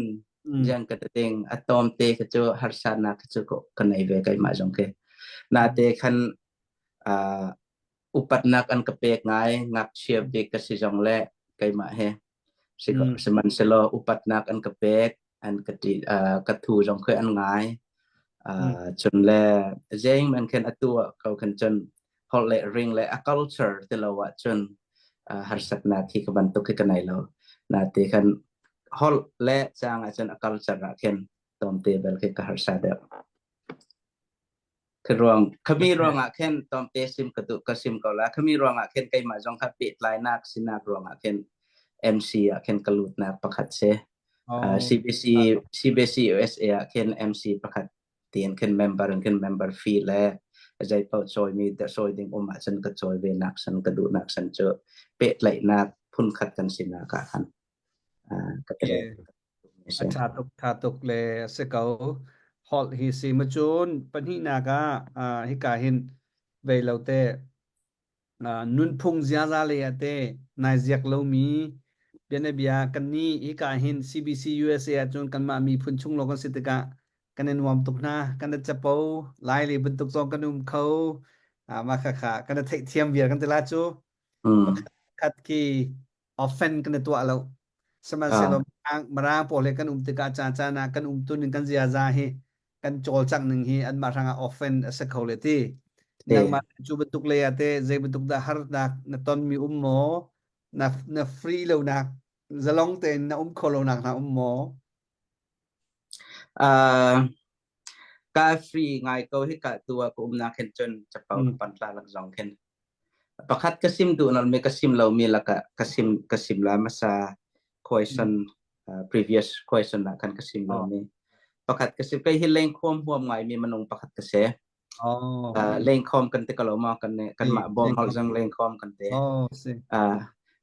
jiang ka te ding a tom te ka chu harsa na ka chu ko ka nei ve kai ma jong ke na te khan upatnak an ka pek ngai ngakchia bik ka si zong le keimah he sihmanhsehlaw upatnak an ka pek an ka ti ka thu zong khi an ngai cun le zeng man khen atu ah ko khan cun holh le ring le a culture ti lo ah cun harsatnak hi ka bantuk hi ka nei lo na te khan holh le chang ah cun a culture ah khin tomte bel khi ka harsa deuh. Ruang khami ruangah khin tomte sim ka duh ka sim ko la khami ruangah khin keimah zong kha pehtlainak sinak ruangah khin MC ah khin ka lutnak pakhat si. Oh. CBC CBC USA ah khin MC pakhat tiin khin member in khin member fee le zei paoh cawimi sawi ding um ahcun ka cawi ve nak san ka duhnak san cu pehtlaihnak phunkhat kan sinak ah khan ka Okay. A ṭha tuk, ṭha tuk le a si ko. Holh hi si ma cun pahnihnak ah hika hin vei lo te nunphung ziaza lei ah te nai ziak lomi bianabia kannih hika hin CBC USA ahcun kanmah miphun chung lawng kan si tikah kan i nuam tuk hna kan i capo lai le bantuk zong kan um kho mah khakha kan i theihthiam viar kan ti la cu pakhat khat khi offend kan i tuah lo sihmanhsehlaw Mirang pawl he kan um tikah caan caan ah kan um tuning kan ziaza hi kan cawlcangh ning hi anmah hrangah offend a si kho le ti nangmah cu bantuk lei ah teh zei bantuk dah harnak na tonmi um maw na na free lonak zalong tein na um kho lonak hna um maw Ka free ngai ko hi ka tu ah ka umnak hin cun capo ka pan tla lak zong khin Pakhat ka sim duh nalmi ka sim lomi lakah ka sim ka sim la hmasa question previous question ah khan ka sim lomi. Pakhat ka sim kei hi lengkhawm huam ngaimi minung pakhat ka si. Lengkhawm kan ti ko lo maw kan kanmah bawm holh zong lengkhawm kan ti.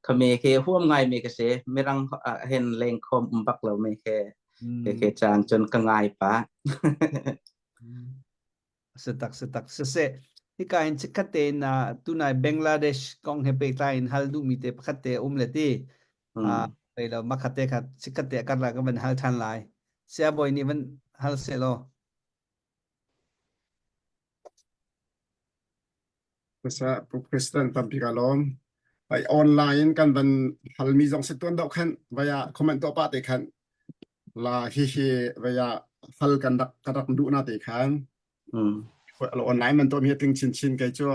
Khami khi huam ngaimi ka si. Mirang hin lengkhawm um bak lomi khi khi caan cun ka ngai pah. Si tak si tak siseh hika hin chikkhat tein tunai Bangladesh kong he pehtlai in hal duhmi te pakhat te um le ti rei lo makhat te kha chikkhat te kar la ka van hal than lai siabawi nih van hal seh law Masa President tampi ka lawm. Ai online kan van halmi zong si tuan deuh khan vaya comment to pa te khan la hi hi vaya hal kan rak ka rak duh na te khan online man to mi tling chin chin kai chu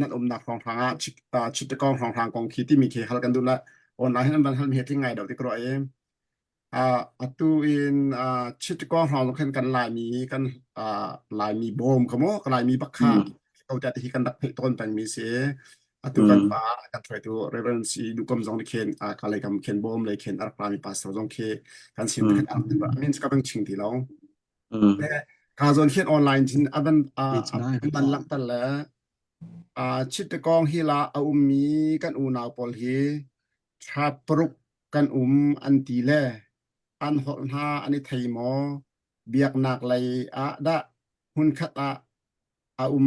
nan um nak rong rang ah chitakong rong rang kong khi ti mi khi hal kan duh la online an van hal mi tling ngai deuh ti kro ai Atu in Chittagong hrawng zong khin kan Laimi kan Laimi bawm kha mu ka Laimi bak kha ko tiah ti hi kan rak theih tawn pengmi si. Atu kan pa kan hruaitu Reverend Si Duhkom zong nih khin ka lei kam khin bawm lei khin a rak rami pastor zong khi kan sin khan min cu ka bang ching ti lo. Ka zawn khin online chin avan an langhter le Chittagong hi la a ummi kan unau pawl hi thla paruk kan um an ti le an holh hna an i thei maw? Biaknak lei ah dah hmunkhat ah a um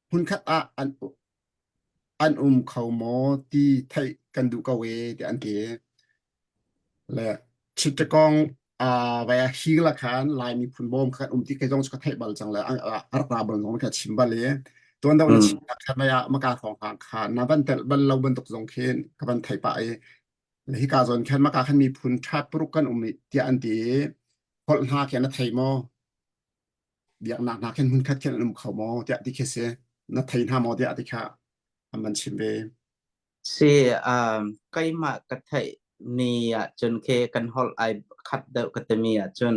hmunkhat ah an an um kho maw ti theih kan duh ko e tiah an ti. Le Chittagong vai ah hi la khan Lai miphun bawm khan um ti kei zong cu ka theih bal cang le a rak ra bal zong ka chim bal i tuan deuh na chim khan vai ah maka thawng hang kha na van telh bal lo bantuk zong khin ka van thei pah i le hika zawn khan maka khan miphun ṭha paruk kan um i tiah an ti i holh hna khi na thei maw biaknak hna khin hmunkhat khin an um kho maw tiah ti khi si na thei hna maw tiah ti kha an van chim ve Si, keimah ka theih ni ahcun khi kan holh ai khat deuh ka timi ahcun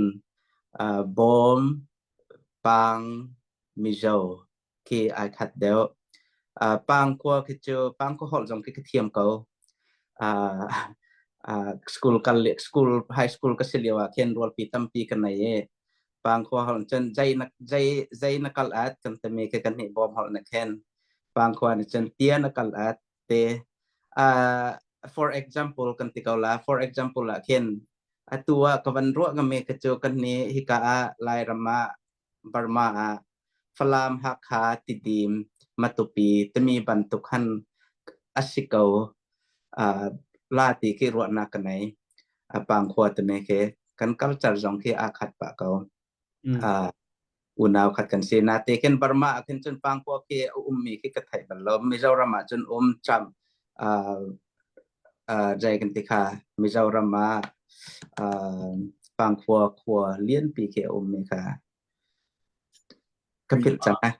Bawm, Pang, Mizo khi ai khat deuh. Pangkhua khi cu Pangkhua holh zong khi ka thiam ko. School kal school high school ka si lio ah khin rualpi tampi ka nei i Pangkhua holh cun zei na zei zei na kal at kan timi khi kan nih Bawm holh na khin Pangkhua nih cun tia na kal at te. For example kan ti ko la for example ah khin atu ah ka van ruah ngami ka cu kan nih hika ah Lairam ah Burma ah. Falam, Hakha, Tidim, Matupi timi bantuk han a si ko uh, la ti khi ruahnak ka nei. A pangkhua timi khi kan culture zong khi aa khat pah ko. Uh, unau khat kan si. Nate khin Burma ah khin cun pangkhua khi a ummi khi ka theih bal lo. Mizoram ah cun um cham uh, uh, jai kan ti kha Mizoram ah uh, pangkhua khua lianpi khi a ummi kha ka philh cang eh.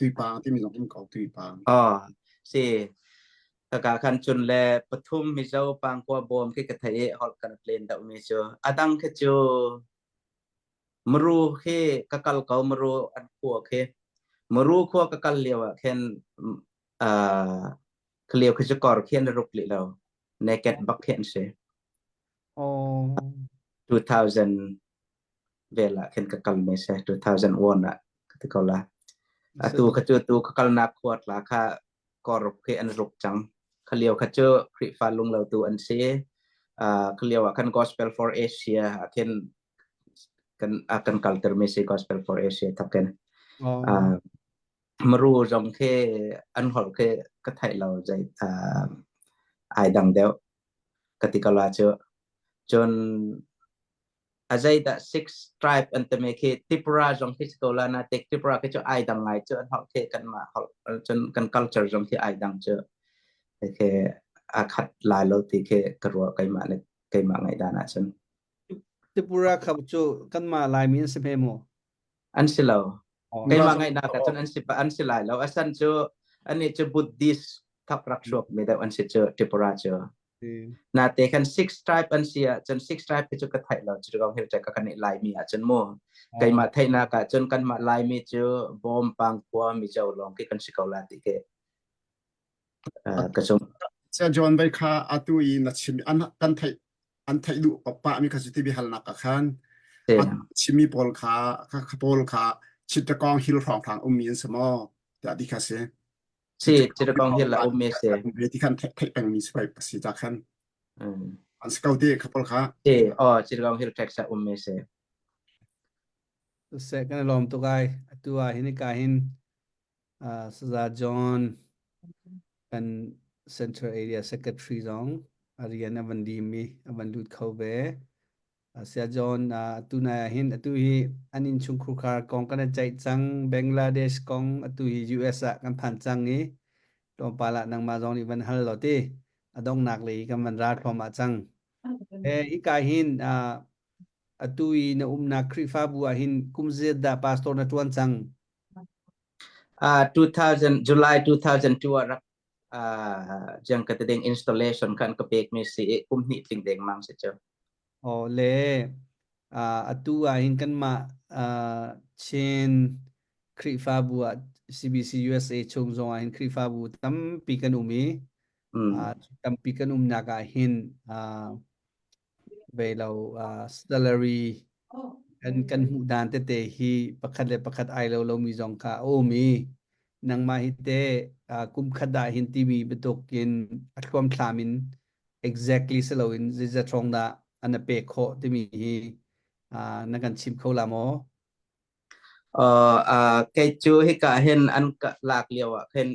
Tuipang timi zong um ko tuipang. Oh, si kaka khan cun le pathum Mizo pangkua bawm khi ka thei i holh kan plen deuh mi cu adang khi cu Muru khi ka kal ko Muru an khua khi Muru khua ka kal lio ah khin uh, lio khi cu kor khi an ruk li lo naked bak khi an si. Oh. 2000 vel ah khin ka kal me se 2001 ah ka ti ko la atu kha cu tu ka kalnak khua tla kha koruk khi an ruk cang kha lio kha cu Khrihfa lunglo tu an si kha lio ah khan Gospel for Asia ah khin kan kan kalter mi si Gospel for Asia thakken Oh. Maru zong khi an holh khi ka theih lo zei ai dang deuh ka ti ko la cu cun a zeidah six tribe an timi khi Tripura zong khi si ko la na tek Tripura khi cu ai dang ngai cu an holh khi kanmah holh cun kan culture zong khi ai dang cu khi a khat lai lo ti khi ka ruah keimah le keimah ngaih dan ahcun Tripura kha cu kanmah Laimi an si hme maw? An si lo. Keimah ngaihnak ah cun an si an si lai lo. Asan cu anih cu Buddhist thak rak chuak mi deuh an si cu Tripura cu. Nate kan six tribe an si ah cun six tribe cu ka theih lo cu kong hil ka kan i Laimi ah cun mu. Keimah theihnak ah cun kanmah Laimi cu Bawm Pangkhua Mizo lawng khi kan si ko la ti khi ka zum. Saya John bai kha atu i na chim an kan theih an theih duh pah mi kha cu ti biahalnak ah khan a chimmi pawl kha kha pawl kha Chittagong Hill hrawnghrang ummi an si maw tiah ti kha si. Si Chittagong Hill ah ummi si. Ti khan theih pengmi si pai si ta khan. An si ko ti kha pawl kha. Si oh Chittagong Hill Tracts ah ummi si. Seh kan lawm tuk ai atu ah hin ka hin Saza John kan Central Area Secretary zong a rian a van lim i a van lut kho ve. Saya John atu nai ah hin atu hi an innchungkhar kong kan i ceih cang Bangladesh kong atu hi US ah kan phan cang i tlawmpal ah nangmah zong nih van hal law ti a donghnak lei kan van ra thluahmah cang. Eh hika hin atu i na umnak Khrihfabu ah hin kum zeizat dah pastor na ṭuan cang? 2000 July 2002 ah rak jiang ka ding installation khan ka pek mi si i kum hnih tling deng mang si cu. Oh le atu ah hin kanmah Chin Khrihfabu ah CBC USA chung zong ah hin Khrihfabu tampi kan um i tampi kan umnak ah hin ve lo salary kan kan hmuh dan tete hi pakhat le pakhat ai lo lomi zong kha a um i nangmah hi te kum khat ah hin timi bantuk in a thluamthlam in exactly si loin zeizat hrawng dah an na pek khawh timi hi na kan chim kho la maw? Kei cu hika hin an ka lak lio ah khin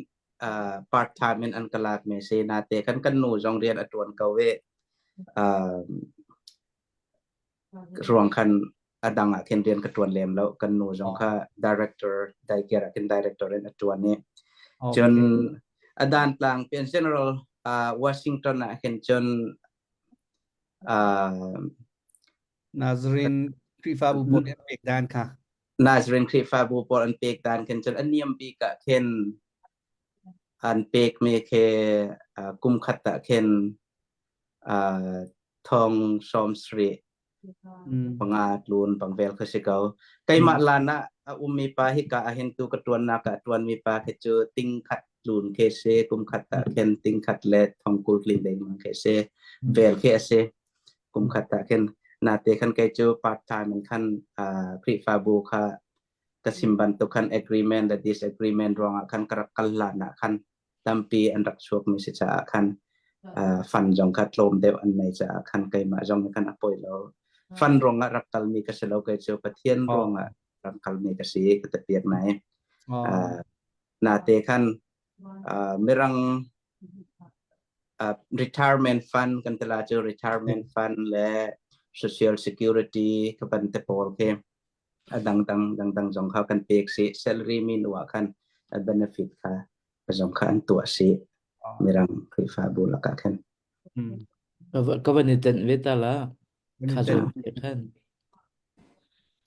part time in an ka lak mi si nate kan kan nu zong rian a ṭuan ko i ruang khan a dang ah khin rian ka ṭuan lem lo kan nu zong kha director daycare ah khin director in a ṭuan i cun a dan tlang pian general Washington ah khin cun Nazarene Khrihfabu pawl nih an pek dan kha. Nazarene Khrihfabu pawl an pek dan khin cun a niam bik ah khin an pek mi khi kum khat ah khin thong sawm sarih panga tlun pangvel kha si ko. Keimah lan ah a ummi pa hi ka ahin tu ka tuannak ah tuanmi pa khi cu ting khat tlun khi si kum khat ah khin ting khat le thong kul tlin ding mang khi si vel khi a si. Kum khat ah khin nate khan kei cu part time in khan Khrihfabu kha ka sim bantuk khan agreement le disagreement ruangah khan ka rak kal hlan ah khan tampi an rak chuak mi si caah khan fund zong kha tlawm deuh an nei caah khan keimah zong khan a poi lo fund ruangah rak kal mi ka si lo kei cu Pathian ruangah rak kal mi ka si ka te piak nai. Oh. Na te khan mirang retirement fund kan tila cu retirement fund le social security ka ban te pawl khi a dang dang dang dang zong kha kan pek si salary mi nu ah khan a benefit kha zong kha an tuah si mirang Khrihfabu lakah khan. Ka van i tenh ve ta la. Kha zawn te khan.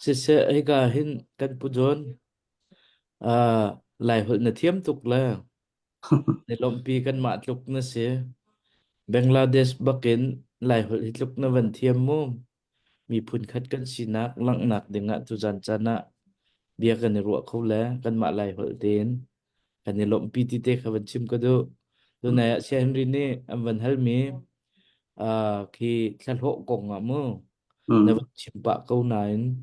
Siseh hika hin kan pu John uh, Lai holh na thiam tuk le na lawmhpi kanmah tluk na si. Bangladesh bakin Lai holh hi tluk na van thiam mu. Miphun khat kan sinak langhnak dingah tuzan caan ah bia kan i ruah kho le kanmah Lai holh tein kan i lawmhpi ti te kha van chim ka duh. Tunai ah Saya Henry nih an van halmi uh, khi thlahlawh kong ah mu na van chim pah ko nain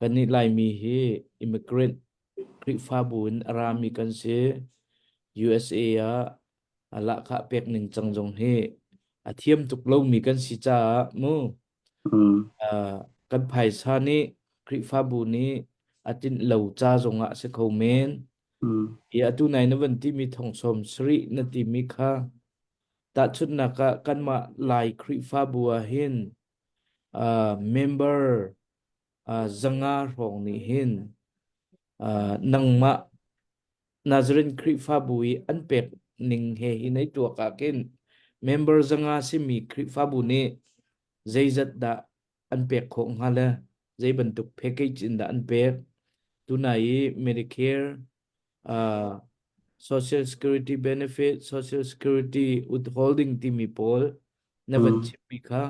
kannih Laimi hi immigrant Khrihfabu in a rami kan si. USA ah a lahkhah pek ning cang zong hi a thiam tuk lomi kan si caah mu uh, kan phaisa nih Khrihfabu nih a tlinh lo ca zongah a si kho men. Hi atu nai na van timi thong sawm sarih na timi kha tahchunhnak ah kanmah Lai Khrihfabu ah hin uh, member uh, zanga hrawng nih hin uh, nangmah Nazarene Khrihfabu i an pek ning he hi nei tuak ah khin member zanga simi Khrihfabu nih zeizat dah an pek khawh hnga le zei bantuk package in dah an pek tunai i Medicare uh, Social Security benefit Social Security withholding timi pawl na van chimmi kha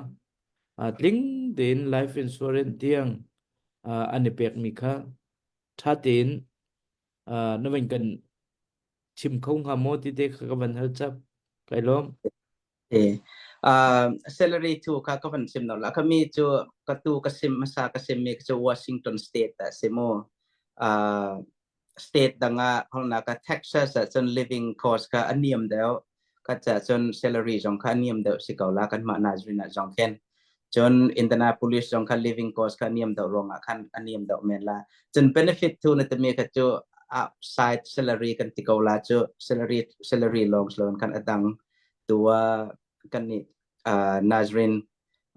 uh, tling tein life insurance tiang uh, an i pekmi kha ṭha tein uh, na van kan chim kho hnga maw ti te kha ka van hal chap kai lawm. E salary tu kha ka van sim no la ka mi cu ka tu ka sim hmasa ka sim mi cu Washington state ah si mu uh, state dang ah holna ka Texas ah cun living cost kha a niam deuh ka cha cun salary zong kha a niam deuh si ko la kan mah Nazarene ah zong khin cun Indianapolis zong kha living cost kha a niam deuh ruangah khan a niam deuh men la cun benefit tu na timi kha cu outside salary kan ti ko la cu salary salary lawng si loin khan a dang tu ah kan nih uh, Nazarene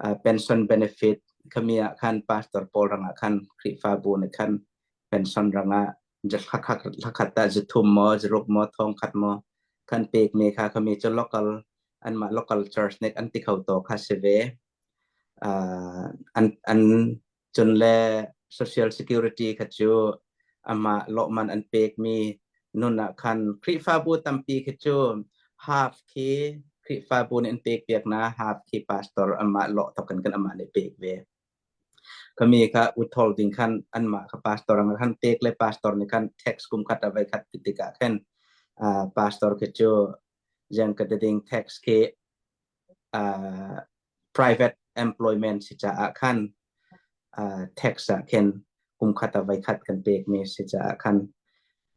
uh, pension benefit khami ah khan pastor pawl rangah khan Khrihfabu nih khan pension rangah hlakhat ah zuthum maw zuruk maw thong khat maw kan pek me kha khami cu local anmah local church nih an ti kho to kha si ve uh, an an cun le social security kha cu amah lawhman an pekmi nun ah khan Khrihfabu tampi khi cu half khi Khrihfabu nih an pek piak na half khi pastor amah lawh thokin kan amah nih pek ve Kami kha withholding khan anmah kha pastor ang khan pek le pastor nih khan tax kum khat a vai khat ti tikah khan uh, pastor khi cu jang ka ding tax khi uh, private employment si caah khan uh, tax ah khin kum khat a vai khat kan pek mi si caah khan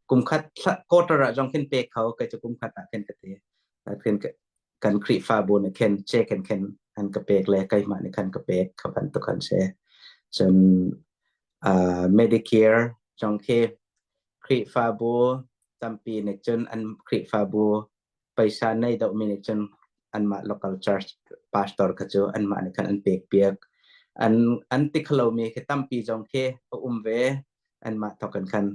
kum khat quarter ah zong khin pek kho kai cu kum khat ah khin ka ti khin kan Khrihfabu nih khin check in khin an ka pek le keimah nih khan ka pek kha bantuk an si. Cun uh, Medicare zong khi Khrihfabu tampi nih cun an Khrihfabu paisa nei deuhmi nih cun anmah local church pastor kha cu anmah nih khan an pek piak. An an ti khalomi khi tampi zong khi a um ve anmah thokin khan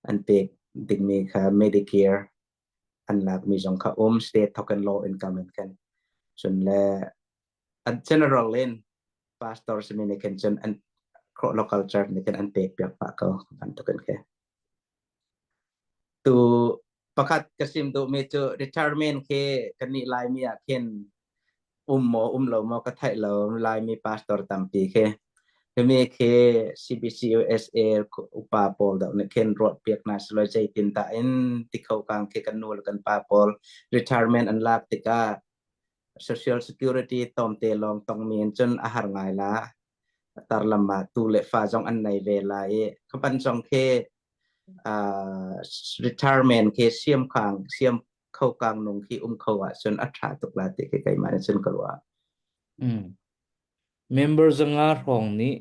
an pek dingmi kha Medicare an lakmi zong kha um state thokin law income in khan cun le an general in pastor simi nih khin cun an local church nih khin an pek piak pah ko bantukin khi tu pakhat ka sim duhmi cu retirement khi kan nih Laimi ah khin um maw um lo maw ka theih lo Laimi pastor tampi khi himi khi CBCUSA upa pawl deuh nih khin ruah piak hna selaw zeitin dah in ti kho kang khi kan nu le kan pa pawl retirement an lak tikah social security tomte lawng tongmi in cun a har ngai la tarlam ah tu le fa zong an nei ve lai i khapan zong khi uh, retirement khi siam khang siam kho kang nung khi um kho ah cun a ṭha tuk la ti khi keimah nih cun ka ruah. Mm. Member zanga hrawng nih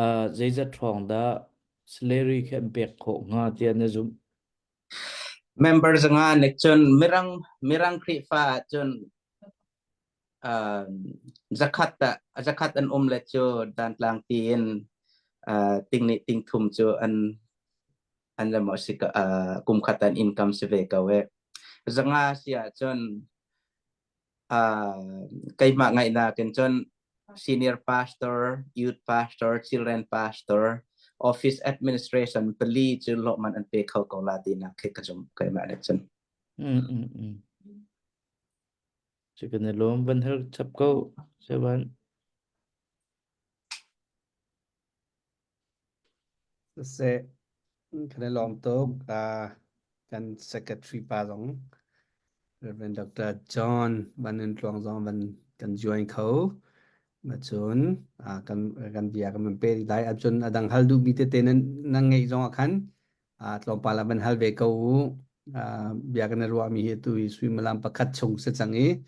uh, zeizat hrawng dah. salary khi an pek khawh hnga tiah na zumh? Member zanga nih cun Mirang Mirang Khrihfa ahcun uh, zakhat zakhat an um le cu dantlang tiin uh, ting nih ting thum cu an an le mo si uh, kum khat an income si ve ko e zanga si ahcun uh, keimah ngaihnak in cun senior pastor, youth pastor, children pastor, office administration pali cu hlawhman an pe kho ko la tinak khi ka zum keimah nih cun. Mm, mm, mm. Cu kan i lawm van hal chap ko. Sevan. Siseh, kan i lawm tuk. Uh, kan secretary pa zong Reverend Dr. John Van Nun Tluang zong van kan join kho. Macun uh, kan kan bia kan van pe lai ahcun a dang hal duhmi tete nan nan ngeih zong ah khan uh, tlawmpal ah van hal ve ko u. Uh, bia kan i ruahmi hi tu hi suimilam pakhat chung si cang i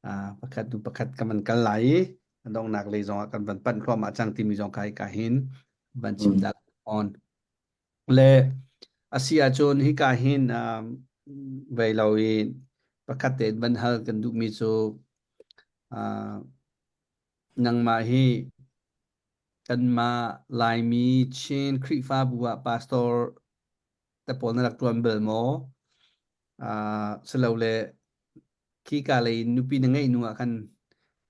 uh, pakhat hnu pakhat kan van kal lai i a donghnak lei zong ah kan van panh thluahmah cang timi zong kai ka hin van chim dah on le asi ahcun hika hin um, vei lo i pakhat te van hal kan duhmi cu uh, nangmah hi kanmah Laimi Chin Khrihfabu ah pastor te pawl na rak ṭuan bal maw? Uh, silole khika lei nupi na ngeih hnu ah khan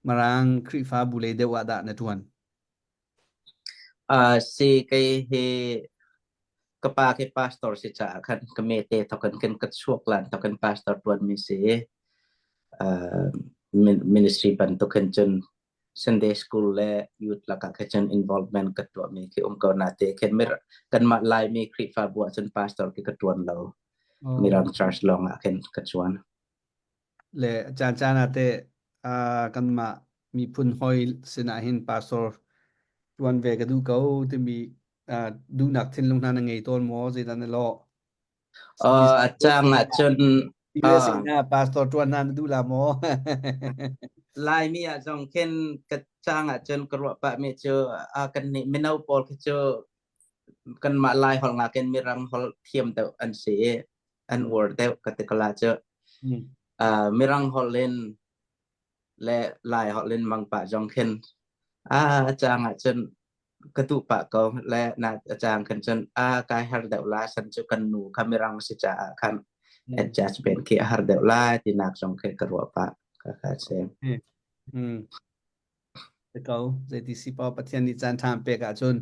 Mirang Khrihfabu lei deuh ah dah na ṭuan? Uh, si kei hi ka pa khi pastor si caah khan ka mete thokan kan ka chuak lan thokan pastor ṭuan mi si. Uh, ministry bantuk hin cun Sunday school le youth lakah khe cun involvement ka tuahmi khi um ko na te khin mir kanmah Laimi Khrihfabu ah cun pastor khi ka ṭuan lo. Mirang church lawng ah khin ka ṭuan. Le caan caan ah teh uh, kanmah miphun hawi sinah hin pastor ṭuan ve ka duh ko timi uh, duhnak thinlung hna na ngei tawn maw? Zeidah na lawh? Uh, a cang ah cun USA na pastor ṭuan hna na duh la maw? Laimi ah zong khin ka cang ah cun ka ruah pah mi cu uh, kan nih mino pawl khi cu kanmah Lai holh ngakin Mirang holh thiam deuh an si i an uar deuh ka ti kala cu uh, Mirang holh in le Lai holh in mang pah zong khin a cang ah cun ka duh pah ko le na a cang khan cun a kai har deuh la san cu kan nu kha mirang si caah khan adjustment khi a har deuh la tinak zong khi ka ruah pah ka ka si. Mm. Ko zeiti si pa Pathian nih caan ṭha pek ahcun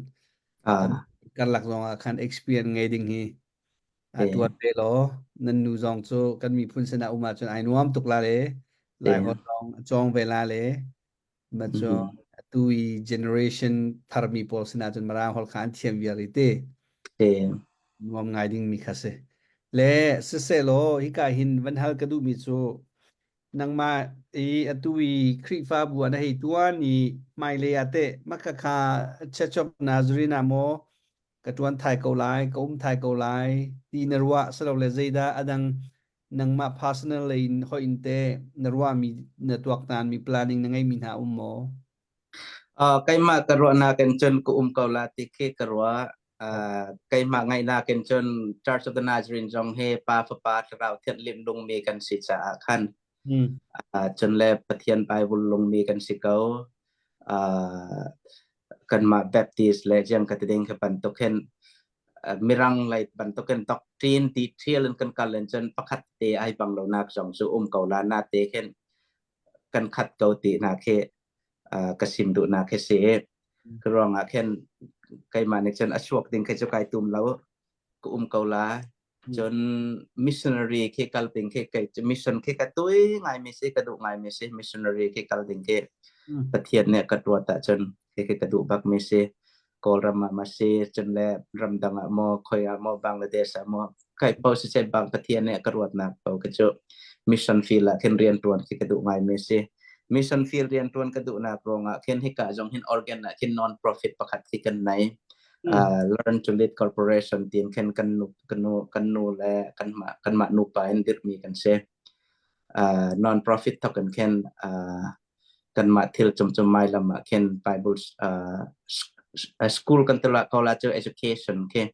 karlak zong ah khan experience ngei ding hi a tuan ve law nan nu zong cu kan miphun sinah um ahcun ai nuam tuk la le lai holh zong a cawng ve la le Ma cu atu i generation tharmi pawl sinah cun Mirang holh kha an thiam viar i ti. Nuam ngai dingmi kha si. Le sisehlaw hika hin van hal ka duhmi cu nangmah i atu i Khrihfabu ah na hei tuan i hmailei ah teh maka kha Church of Nazarene ah maw ka ṭuan thai ko lai, ka um thai ko lai ti na ruah silole zeidah a dang nangmah personal lei in hoih in teh na ruahmi na tuaktanmi planning na ngeimi hna um maw? Uh, keimah ka ruahnak in cun ka um ko la ti khi ka ruah. Uh, keimah ngaihnak in cun Church of the Nazarene zong hi Pa Fapa Thlarau Thianghlim lungmi kan si caah khan uh, cun le Pathian Bible lungmi kan si ko. Uh, kanmah Baptist le jiang ka ti ding kha bantuk hin mirang lei bantuk in doctrine ti thial in kan kal in cun pakhat te ai bang lo nak zong cu um ko la na te khin kan khat ko ti na khi ka sim duh na khi si ka ruang ah khin keimah nih cun a chuak ding khi cu kai tum lo ka um ko la cun missionary khi kal ding khi kai mission khi ka tui ngai mi si ka duh ngai mi si missionary khi kal ding khi Pathian nih ka tuat ahcun khi khi ka duh bak mi si Kawlram ah ma si cun le ramdang ah maw khoi ah maw Bangladesh ah maw kai po si se bang Pathian nih ka ruatnak po ka cu mission field ah khin rian tuan khi ka duh ngai mi si mission field rian tuan ka duh nak ruangah khin hika zong hin organ ah khin non profit pakhat khi kan nei uh, Learn to Lead Corporation tin khin kan nu kan nu kan nu le kan mah kan mah nupa in dirhmi kan si uh, non profit thokin khin uh, kanmah thil cumcum mai lam ah khin Bible uh, School kan tula ko la cu education khi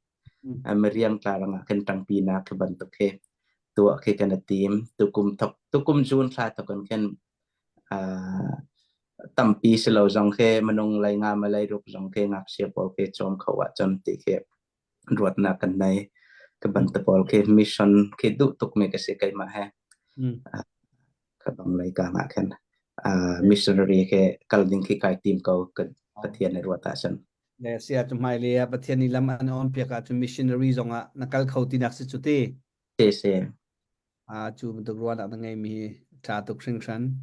miriang tlarang ah khin tangpi nak khi bantuk khi tuah khi kan tim tukum thok tukum June thla thok kan khin tampi si lo zong khi minung lei nga malay ruk zong khi ngakchia pawl khi cawm kho ah cun ti khi ruatnak kan nei ka bantuk pawl khi mission khi duh tuk mi ka si keimah he ka bang lei ka ngah khan missionary ke kal ding khi kai tim ko ka Pathian ne ruat ah cun. Le sia cu hmai le ah Pathian nih lam an on piak ahcun missionary zong ah na kal kho tinak si cu ti. Si si. A cu bantuk ruahnak na ngeimi hi ṭha tuk hringhran.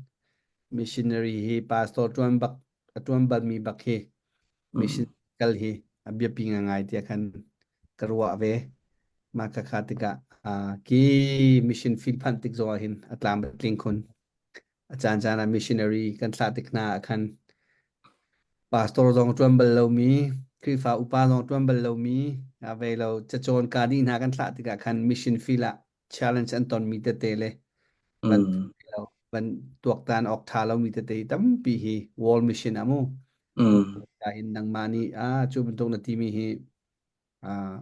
Missionary hi pastor ṭuan bak a ṭuan balmi bak hi mission kal hi a biapi ngai tiah khan ka ruah ve. Mah khakha tikah ki mission field phanh tik zong ah hin a tlam a tling khun. A caan caan ah missionary kan thlah tik hna ah khan pastor zong ṭuan bal lomi, Khrihfa upa zong ṭuan bal lomi, a vei lo cacawn ka dih hna kan thlah tikah khan mission field ah challenge an tonmi tete le van van tuaktan awk ṭha lomi tete hi tampi hi world mission ah mu. Hin nangmah nih a cu bantuk na timi hi a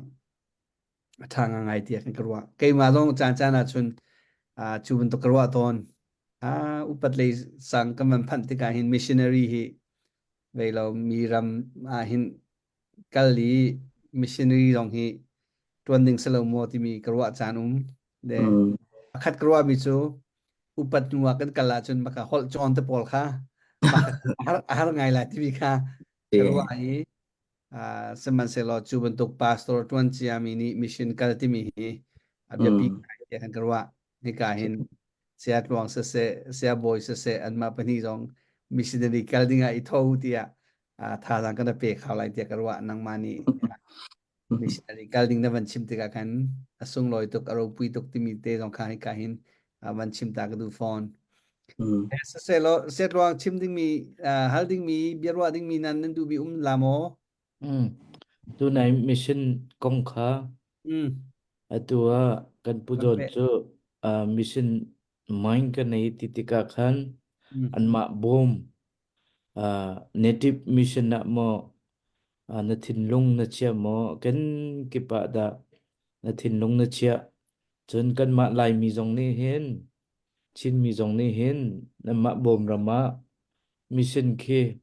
ṭha ngai tiah kan ka ruah. Keimah zong caan caan ah cun cu bantuk ka ruah tawn. Upat lei sang kan van phanh tikah hin missionary hi vei lo mi ram ah hin kal i missionary zong hi ṭuan ding si lo maw timi ka ruah caan um. Le pakhat ka ruahmi cu upat hnu ah kan kal ahcun maka holh cawn te pawl kha a har ngai lai timi kha ka ruah i sihmanhsehlaw cu bantuk pastor ṭuan ciami nih mission kal timi hi a biapi ngai tiah kan ka ruah. Hika hin saya Tluang siseh, saya Bawi siseh anmah pahnih zong missionary kal ding ah i tho tiah thazaang kan pe kho lai tiah ka ruah. Nangmah nih missionary kal ding na van chim tikah khan a sunglawi tuk, a ropui tuk timi te zong kha hika hin van chim ta ka duh fawn. Siseh saya Tluang chim dingmi, hal dingmi, biaruah dingmi nan nan duhmi um la maw? Mm. Tunai mission kong kha atu ah kan Pu John cu uh, mission mind ka nei ti tikah khan anmah bawm uh, native mission ah maw uh, na thinlung na chia maw kan kip ah dah na thinlung na chiah cun kanmah Laimi zong nih hin Chinmi zong nih hin nanmah bawm ram ah mission khi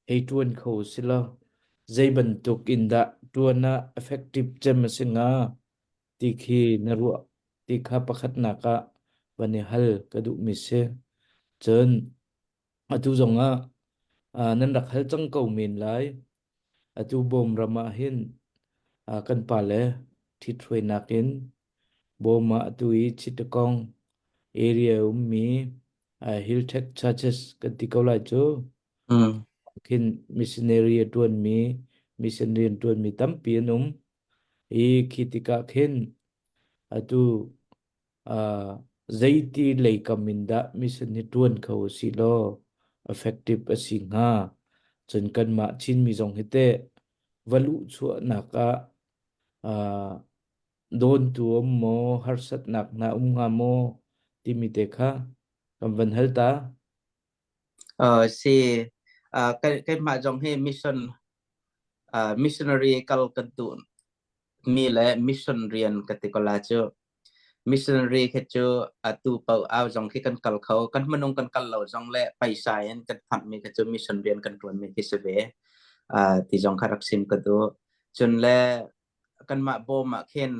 hei ṭuan kho si law zei bantuk in dah ṭuan ah effective cem a si hnga ti khi na ruah ti kha pakhatnak ah van i hal ka duhmi si. Cun atu zong ah nan rak hal cang ko men lai. Atu Bawm ram ah hin kan pale ṭhithruainak in Bawm ah atu i Chittagong area ummi Hilltech Churches kan ti ko lai cu. Khin missionary a ṭuanmi, mission rian ṭuanmi tampi an um. I khi tikah khin atu zeiti leikam in dah mission hi ṭuan kho u sih law effective a si hnga. Cun kanmah Chinmi zong hi teh va luhchuahnak ah dawntu um maw, harsatnak hna um hnga maw timi te kha kan van hal ta. Uh, si uh, keimah zong hi mission uh, missionary kal kan duh mi le mission rian ka ti ko la cu missionary khi cu atu pau au zong khi kan kal kho kan minung kan kal lo zong le paisa in kan phanh mi kha cu mission rian kan tuan mi khi si ve uh, ti zong kha rak sim ka duh cun le kanmah bawm ah khin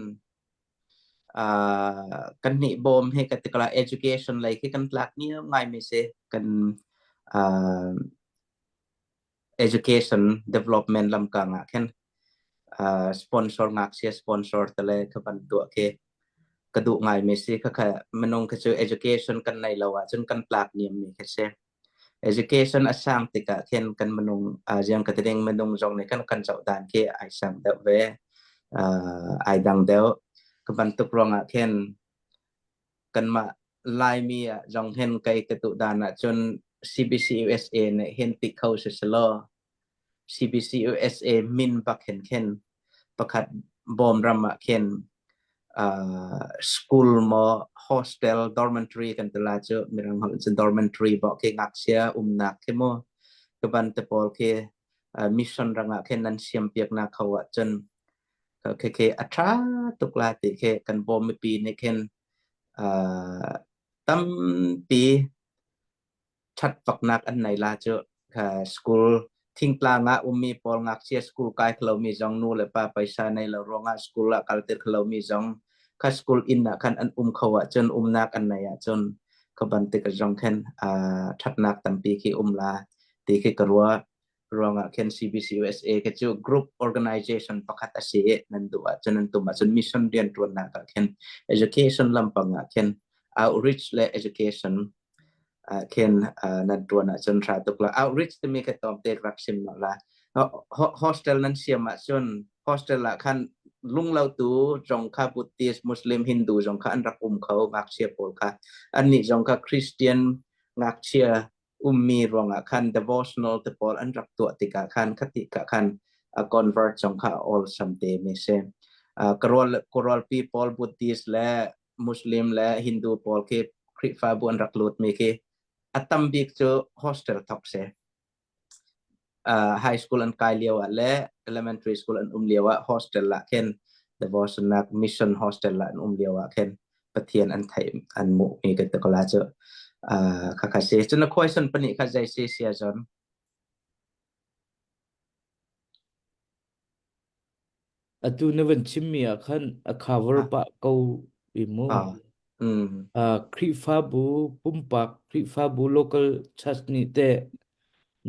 uh, kan nih bawm hi ka tikala education lei khi kan tlak ni ngai mi si kan uh, education development lamkang ah khin uh, sponsor ngakchia sponsor tele kha ban tuah khi ka duh ngai mi si kha kha minung kha cu education kan nei lo ah cun kan tlak niam mi kha si education a sang tikah khin kan minung uh, ziang ka tiding minung zong nih kan kan zoh dan khi ai sang deuh ve uh, ai dang deuh ka bantuk ruangah khin kanmah Laimi ah zong hin kai ka tuh dan ah cun CBC USA nih hin ti kho si selaw CBC USA min bak hin khin pakhat bawm ram ah khin uh, school maw hostel dormitory kan ti la cu mirang holh cun dormitory bo khi ngakchia umnak khi mu ka ban te pawl khi. Mission rangah khin nan siam piak na kho ah cun khi khi a tha tuk la ti khi kan bawm mipi nih khin tampi ṭhatfaknak an nei la cu school thingtlang ah ummi pawl ngakchia school kai kholomi zong nu le pa paisa nei lo ruangah school ah kalter kholomi zong kha school inn ah khan an um kho ahcun umnak an nei ahcun kha bantuk zong khin ṭhatnak tampi khi um la ti khi ka ruah ruangah khin CBC USA ke cu group organization pakhat a si i nan duh ahcun nan tum ahcun mission rianṭuannak ah khin education lampang ah khin outreach le education khin nan ṭuan ahcun ṭha tuk la. Outreach timi kha tlawmte rak sim la. Hostel nan siam ahcun hostel ah khan lunglotu zong kha Buddhist, Muslim, Hindu zong kha an rak um kho ngakchia pawl kha. Annih zong kha Christian ngakchia ummi ruangah khan devotional te pawl an rak tuah tikah khan khati ka khan convert zong kha all sam te mi si. Karual Kawralpi pawl Buddhist le Muslim le Hindu pawl khi Khrihfabu an rak lut mi khi a tam bik cu hostel thok si. Uh, high school an kai lio ah le elementary school an um lio ah hostel ah khin devotion nak mission hostel ah an um lio ah khin Pathian an theih an mu mi ka te kola cu uh, kha kha si cun na question pani kha zei si sia zon Atu na van chimmi ah khan a cover ah pah ko i mu. ah mm Khrihfabu pumpak Khrihfabu local church nih teh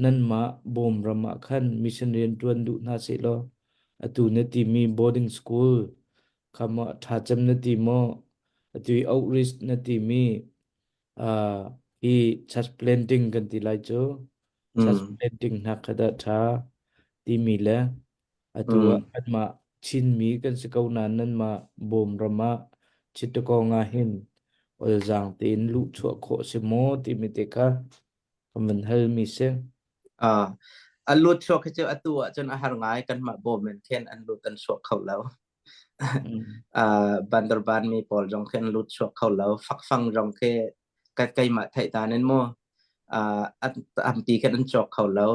nanmah Bawm ram ah khan mission rian ṭuan duh hna sehlaw atu na timi boarding school kha maw ṭha cem na ti maw atu i outreach na timi uh, hi church planting kan ti lai cu church mm planting hna kha dah ṭha timi le Atu ah mm kanmah Chinmi kan si ko nain nanmah Bawm ram ah Chittagong ah hin olzaang tein luhchuah khawh si maw timi te kha kan van halmi si. Ah, a lut chuak hi cu atu ah cun a har ngai kanmah bawm in khin an lut an chuak kho lo. Mm. uh, Bandarban mi pawl zong khi an lut chuak kho lo. Fakfang zong khi ka keimah theih dan in mu uh, ampi khin an cawk kho lo.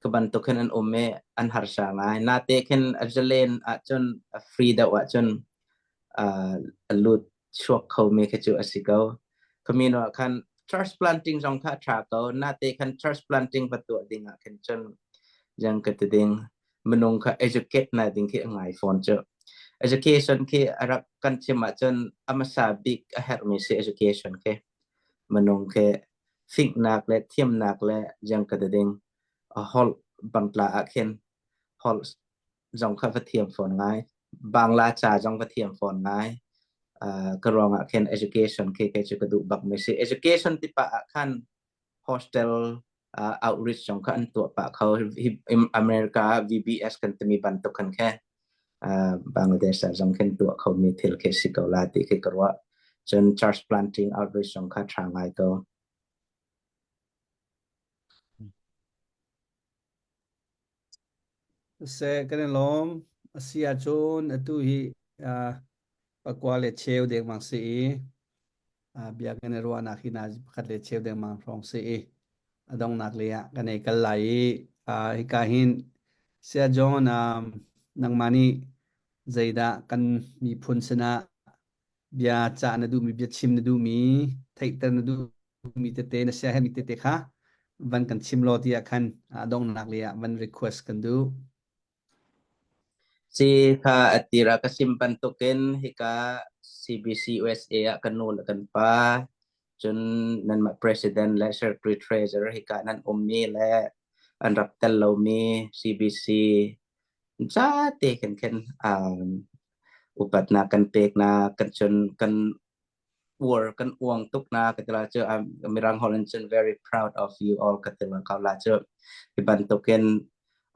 Ka bantuk khin an um i an harsa ngai. Nate khin a zalen ahcun a free deuh ahcun uh, a lut chuak kho mi khi cu a si ko. Khamino ah khan church planting zong kha a tha ko. Nate khan church planting va tuah ding ah khin cun jang ka ti ding minung kha educate na ding khi a ngai fawn cu. Education khi a rak kan chim ahcun a hmasa bik a herhmi si education khi. Minung khi fingnak le thiamnak le jang ka ti ding a holh bangtla ah khin holh zong kha va thiam fawn ngai. Bangla ca zong va thiam fawn ngai. Uh, ka ruang ah khin education khi kei cu ka duh bak mi si. Education ti pah ah khan hostel uh, outreach zong kha an tuah pah kho. Hi America ah VBS kan timi bantuk khan khe uh, Bangladesh ah zong khin tuah kho mi thil khi si ko la ti khi ka ruah. Cun church planting outreach zong kha tha ngai ko. Seh kan i lawm. A si ahcun atu hi uh, pakua le cheu dengmang si i uh, bia kan i ruahnak hi nazi pakhat le cheu dengmang hrawng si i a donghnak lei ah kan ei kal lai i uh, hika hin Saya John um, nangmah nih zeidah kan miphun sinah bia cah na duhmi bia chim na duhmi theihter na duhmi tete na siaherhmi tete kha van kan chim law tiah khan a donghnak lei ah van request kan duh. Si kha atira ka sim bantukin hika CBC USA ah kan nu le kan pa cun nanmah president le secretary treasurer hika nan ummi le an rak tel lomi CBC Zate khin khin um, upatnak kan peknak kan cun kan uar kan uang tuk na ka tila cu um, mirang holh in cun very proud of you all ka tila ka la cu hi bantukin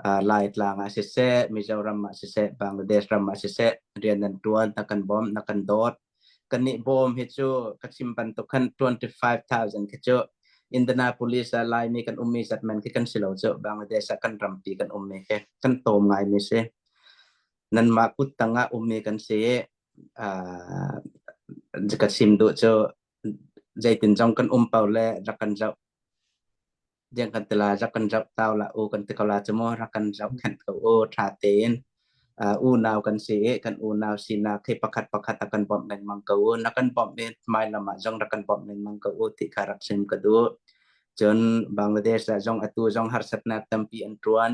uh, Laitlang ah siseh Mizoram ah siseh Bangladesh ram ah siseh rian nan tuan na kan bawm na kan dawt kannih bawm hi cu ka chim bantuk khan 25,000 khi cu Indianapolis ah Laimi kan ummi zat men khi kan si lo cu Bangladesh ah kan rampi kan ummi khi kan tawm ngaimi si nanmah kut tang ah ummi kan si uh, ka chim duh cu zeitin zong kan um pau le rak kan zoh. Diang kan tila rak kan rap tau la u kan ti ko la chu mu rak kan rap khan ko u tha tein unau kan si i kan unau sinak hi pakhat pakhat a kan bawmh lengmang ko u na kan bawmh i hmailam ah zong rak kan bawmh lengmang ko u ti kha rak sim ka duh. Cun Bangladesh ah zong atu zong harsatnak tampi an ṭuan.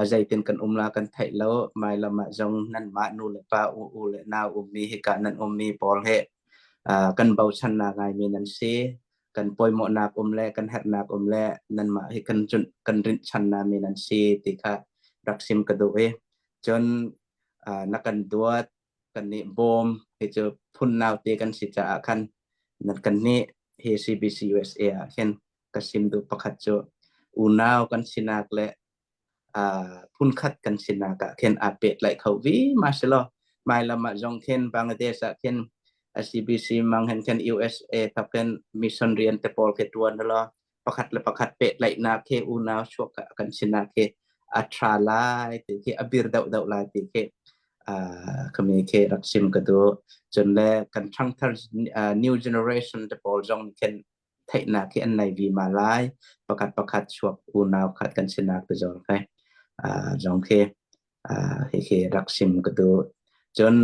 Zeitin kan um la kan theih lo. Hmailam ah zong nanmah nu le pa u u le nau ummi hika nan ummi pawl hi kan bochannak ngaimi nan si. Kan pawimawhnak um le kan herhnak um le nanmah hi kan kan rinhchannak mi nan si ti kha rak sim ka duh i cun na kan duat kan nih bawm hi cu phun naute kan si caah khan nan kan nih hi CBC USA ah hin ka sim duh pakhat cu unau kan sinak le phunkhat kan sinak ah khin aa pehtlaih kho vi ma si lo Mailam ah zong khin Bangladesh ah khin CBC mang hen khin USA thawkin mission rian te pawl khi tuan lo pakhat le pakhat pehtlaihnak khi unau chuak kan sinak khi a tha lai ti khi a bir deuh deuh lai ti khi kami khi rak sim ka du cun le kan ṭhangthar new generation te pawl zong khin theihnak hi an nei vi ma lai pakhat pakhat chuak unau khat kan sinak te zong khi zong khi hi khi rak sim ka du cun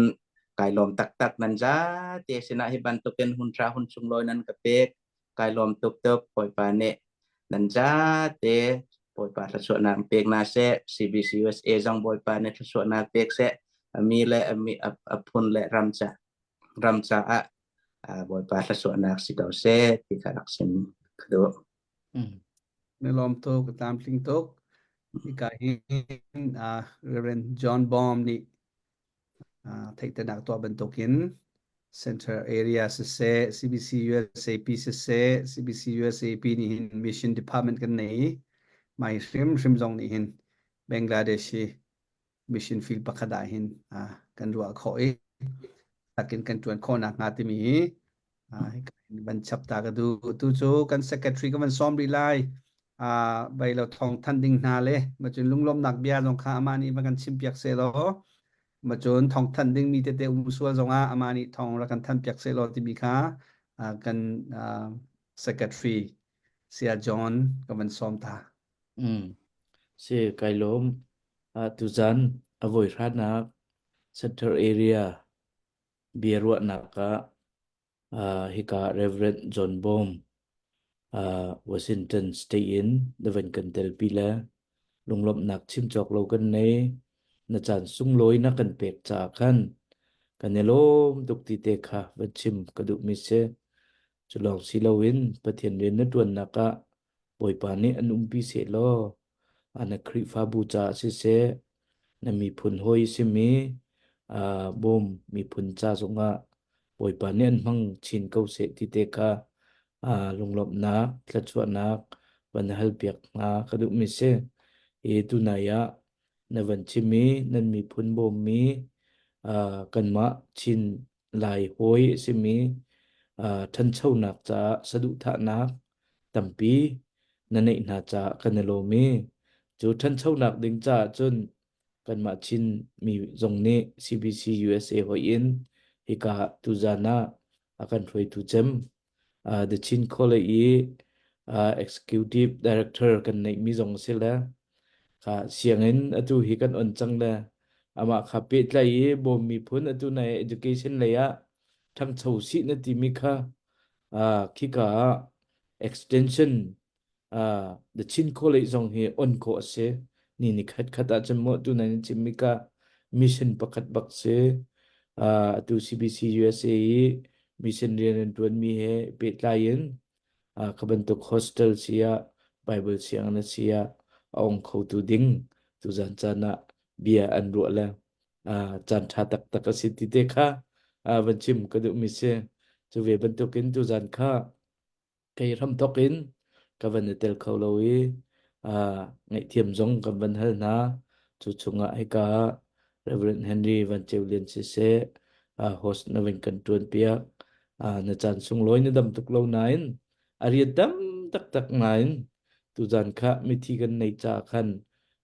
kai lawm taktak nan za te sinah hi bantukin hun tha hun sunglawi nan ka pek kai lawm tuk tuk Bawipa nih nan za te Bawipa thluachuahnak pek na seh CBC USA zong Bawipa nih thluachuahnak pek seh ami le ami a phun le ram ca ram caah Bawipa thluachuahnak si ko seh ti kha rak sim ka duh. Na lawm tuk, ka tlamtling tuk. Hika hin Reverend John Baum nih theihternak tuah bantukin Central Area siseh, CBC USAP siseh, CBC USAP nih hin Mission Department kan nei. Mai hrimhrim zong nih hin Bangladesh hi mission field pakhat ah hin kan ruah khawh i takin kan ṭuan khawh nakhnga timi hi van chap ta ka duh. Tu cu kan secretary ka van sawm rih lai. Bai lo thawng than ding hna le macun lunglawmnak bia zong kha amah nih va kan chim piak seh law macun thawng than ding mi tete um sual zong ah amah nih thawng rak kan than piak seh law timi kha kan secretary Saya John ka van sawm ta. Mm. Si kai lawm. Tuzan a voihranak Center Area biaruahnak ah hika Reverend John Baum Washington State in na van kan telpi le lunglawmhnak chim cawk lo kan nei. Na caan sunglawi na kan pek caah khan kan i lawm tuk ti te kha van chim ka duhmi si. Cu lawng si loin Pathian rian na ṭuannak ah Bawipa nih an umpi sehlaw na Khrihfabu caah siseh, na miphun hawi simi bawm miphun ca zongah Bawipa nih an hmang chin ko seh ti te kha lunglawmhnak, thluachuahnak van halpiak hna ka duhmi si. Hi tunai ah na van chim i nan miphun bawmmi kanmah Chin Lai hawi a simi ṭhanchonak caah saduhthahnak tampi na neih hna caah kan i lawm i cu ṭhanchonak ding caah cun kanmah Chin mi zong nih CBC USA hoih in hika tuzan ah a kan hruaitu cem The Chin College i Executive Director kan neihmi zong a si le kha sianginn atu hi kan on cang le amah kha pehtlai i Bawm miphun atu nai education lei ah ṭhangcho sih na timi kha khika ah extension The Chin College zong hi on khawh a si. Ni ni khat khat ah cun maw tu nan chimmi ka mission pakhat bak si. Atu CBC USA i mission rian an ṭuanmi he pehtlai in kha bantuk hostel si ah Bible sianginn a si ah a ong khotu ding tuzan caan ah bia an ruah le caan ṭha taktak a si ti te kha van chim ka duhmi si. Cu ve bantukin tuzan kha kei hramthawk in ka van i tel kho lo i ngaihthiam zong kan van hal hna. Cu chungah hika ah Reverend Henry Van Ceu Lian siseh host na van kan ṭuan piak. Na caan sunglawi na dam tuk lo nain a rian tam taktak nain tuzan kha mithi kan nei caah khan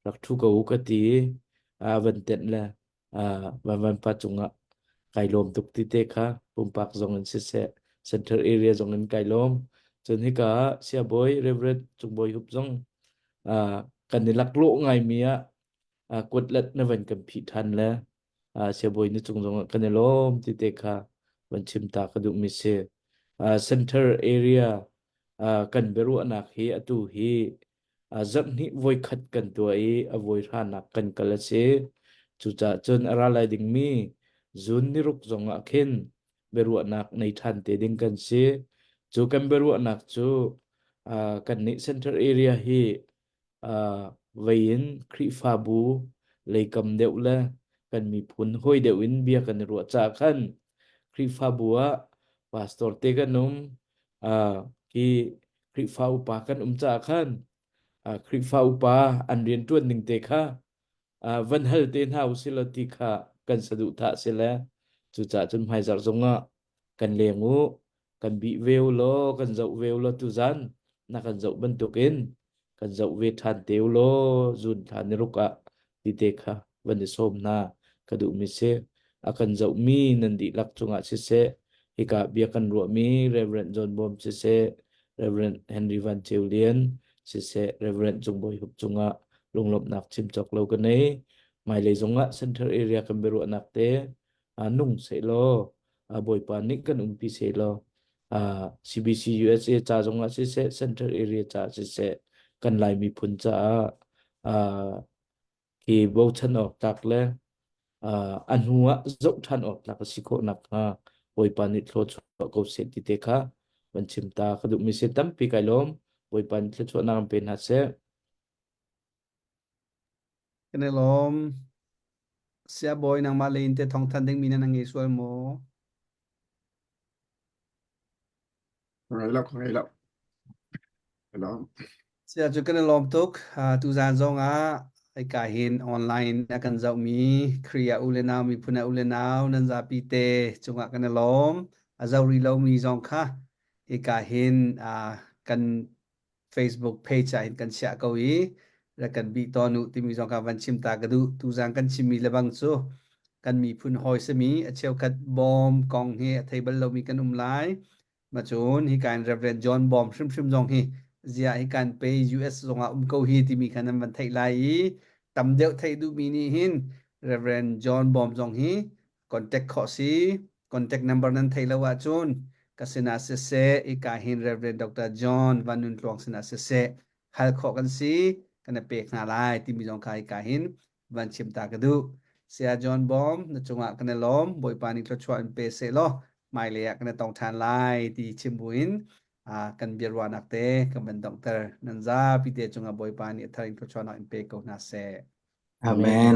rak ṭhu ko u ka ti i a van tenh le vanvanpa cungah kai lawm tuk ti te kha pumpak zong in siseh central area zong in kai lawm. Cun hika ah Siabawi Reverend Cungbawi Hup zong uh, kan i laklawh ngaimi ah uh, kuatlet na van kan phih ṭhan le uh, siabawi na cung zongah kan i lawm ti te kha van chim ta ka duhmi si. Uh, center area uh, kan biaruahnak hi atu hi uh, zarhhnih voikhat kan tuah i a voi hranak kan kal a si. Cucaah cun a ra lai dingmi June niruk zongah khin biaruahnak nei ṭhan te ding kan si. Cu kan biaruahnak cu uh, kannih center area hi uh, vei in Khrihfabu leikam deuh le kan miphun hawi deuh in bia kan i ruah caah khan Khrihfabu ah pastor te kan um uh, hi Khrihfa upa kan um caah khan uh, Khrihfa upa an rianṭuan ning te kha uh, van hal te hna usih law ti kha kan saduhthah si le cucaah cun hmaizarh zongah kan leng u kan bih ve u law kan zoh ve u law tuzan na kan zoh bantukin kan zoh ve ṭhan te u law zun thla ni ruk ah ti te kha van i sawm hna ka duhmi si a kan zohmi nan dihlak cungah siseh hika bia kan ruahmi Reverend John Bawm siseh Reverend Henry Van Ceu Lian siseh Reverend Cung Bawi Hup cungah lunglawmhnak chim cawk lo ka nei. Hmailei zongah Center Area kan biaruahnak te nung sehlaw Bawipa nih kan umpi sehlaw CBC USA ca zongah siseh Center Area ca siseh kan Lai miphun caah hi bochan awk tlak le a hnu ah zoh ṭhan awk tlak a si khawh nakhnga Bawipa nih thluachuah ko seh ti te kha van chim ta ka duhmi si tampi kai lawm. Bawipa nih thluachuahnak in pe hna seh. Kan i lawm. Siabawi nangmah lei in te thawngthan dingmi na ngei sual maw? Ngei lo, ngei lo. Lawm. Sia cu kan i lawm tuk. Uh, tuzaan zong ah hika hin online a kan zohmi Khrih ah u le nau miphun ah u le nau nan zapi te cungah kan i lawm. A zoh rih lomi zong kha hika hin uh, kan Facebook page ah hin kan chiah ko i rak kan bih tawn u timi zong kha van chim ta ka duh. Tuzaan kan chimmi lebang cu kan miphun hawi simi a cheukhat bawm kong hi a thei bal lomi kan um lai. Macun hika in Reverend John Bawm hrimhrim zong hi ziah hi kan pe US zongah um ko hi timi kha nan van theih lai i tam deuh theih duhmi nih hin Reverend John Bawm zong hi contact khawh si. Contact number nan theih lo ahcun ka sinah siseh hika hin Reverend Dr. John Van Nun Tluang sinah siseh hal khawh kan si kan i pek hna lai timi zong kha hika hin van chim ta ka duh. Saya John Bawm, na cungah kan i lawm. Bawipa nih thluachuah in pe seh law hmailei ah kan i tong ṭhan lai ti chim buin kan biaruahnak te kan van donghter. Nan zapi te cungah Bawipa nih a thar in thluachuahnak in pe ko hna seh. Amen.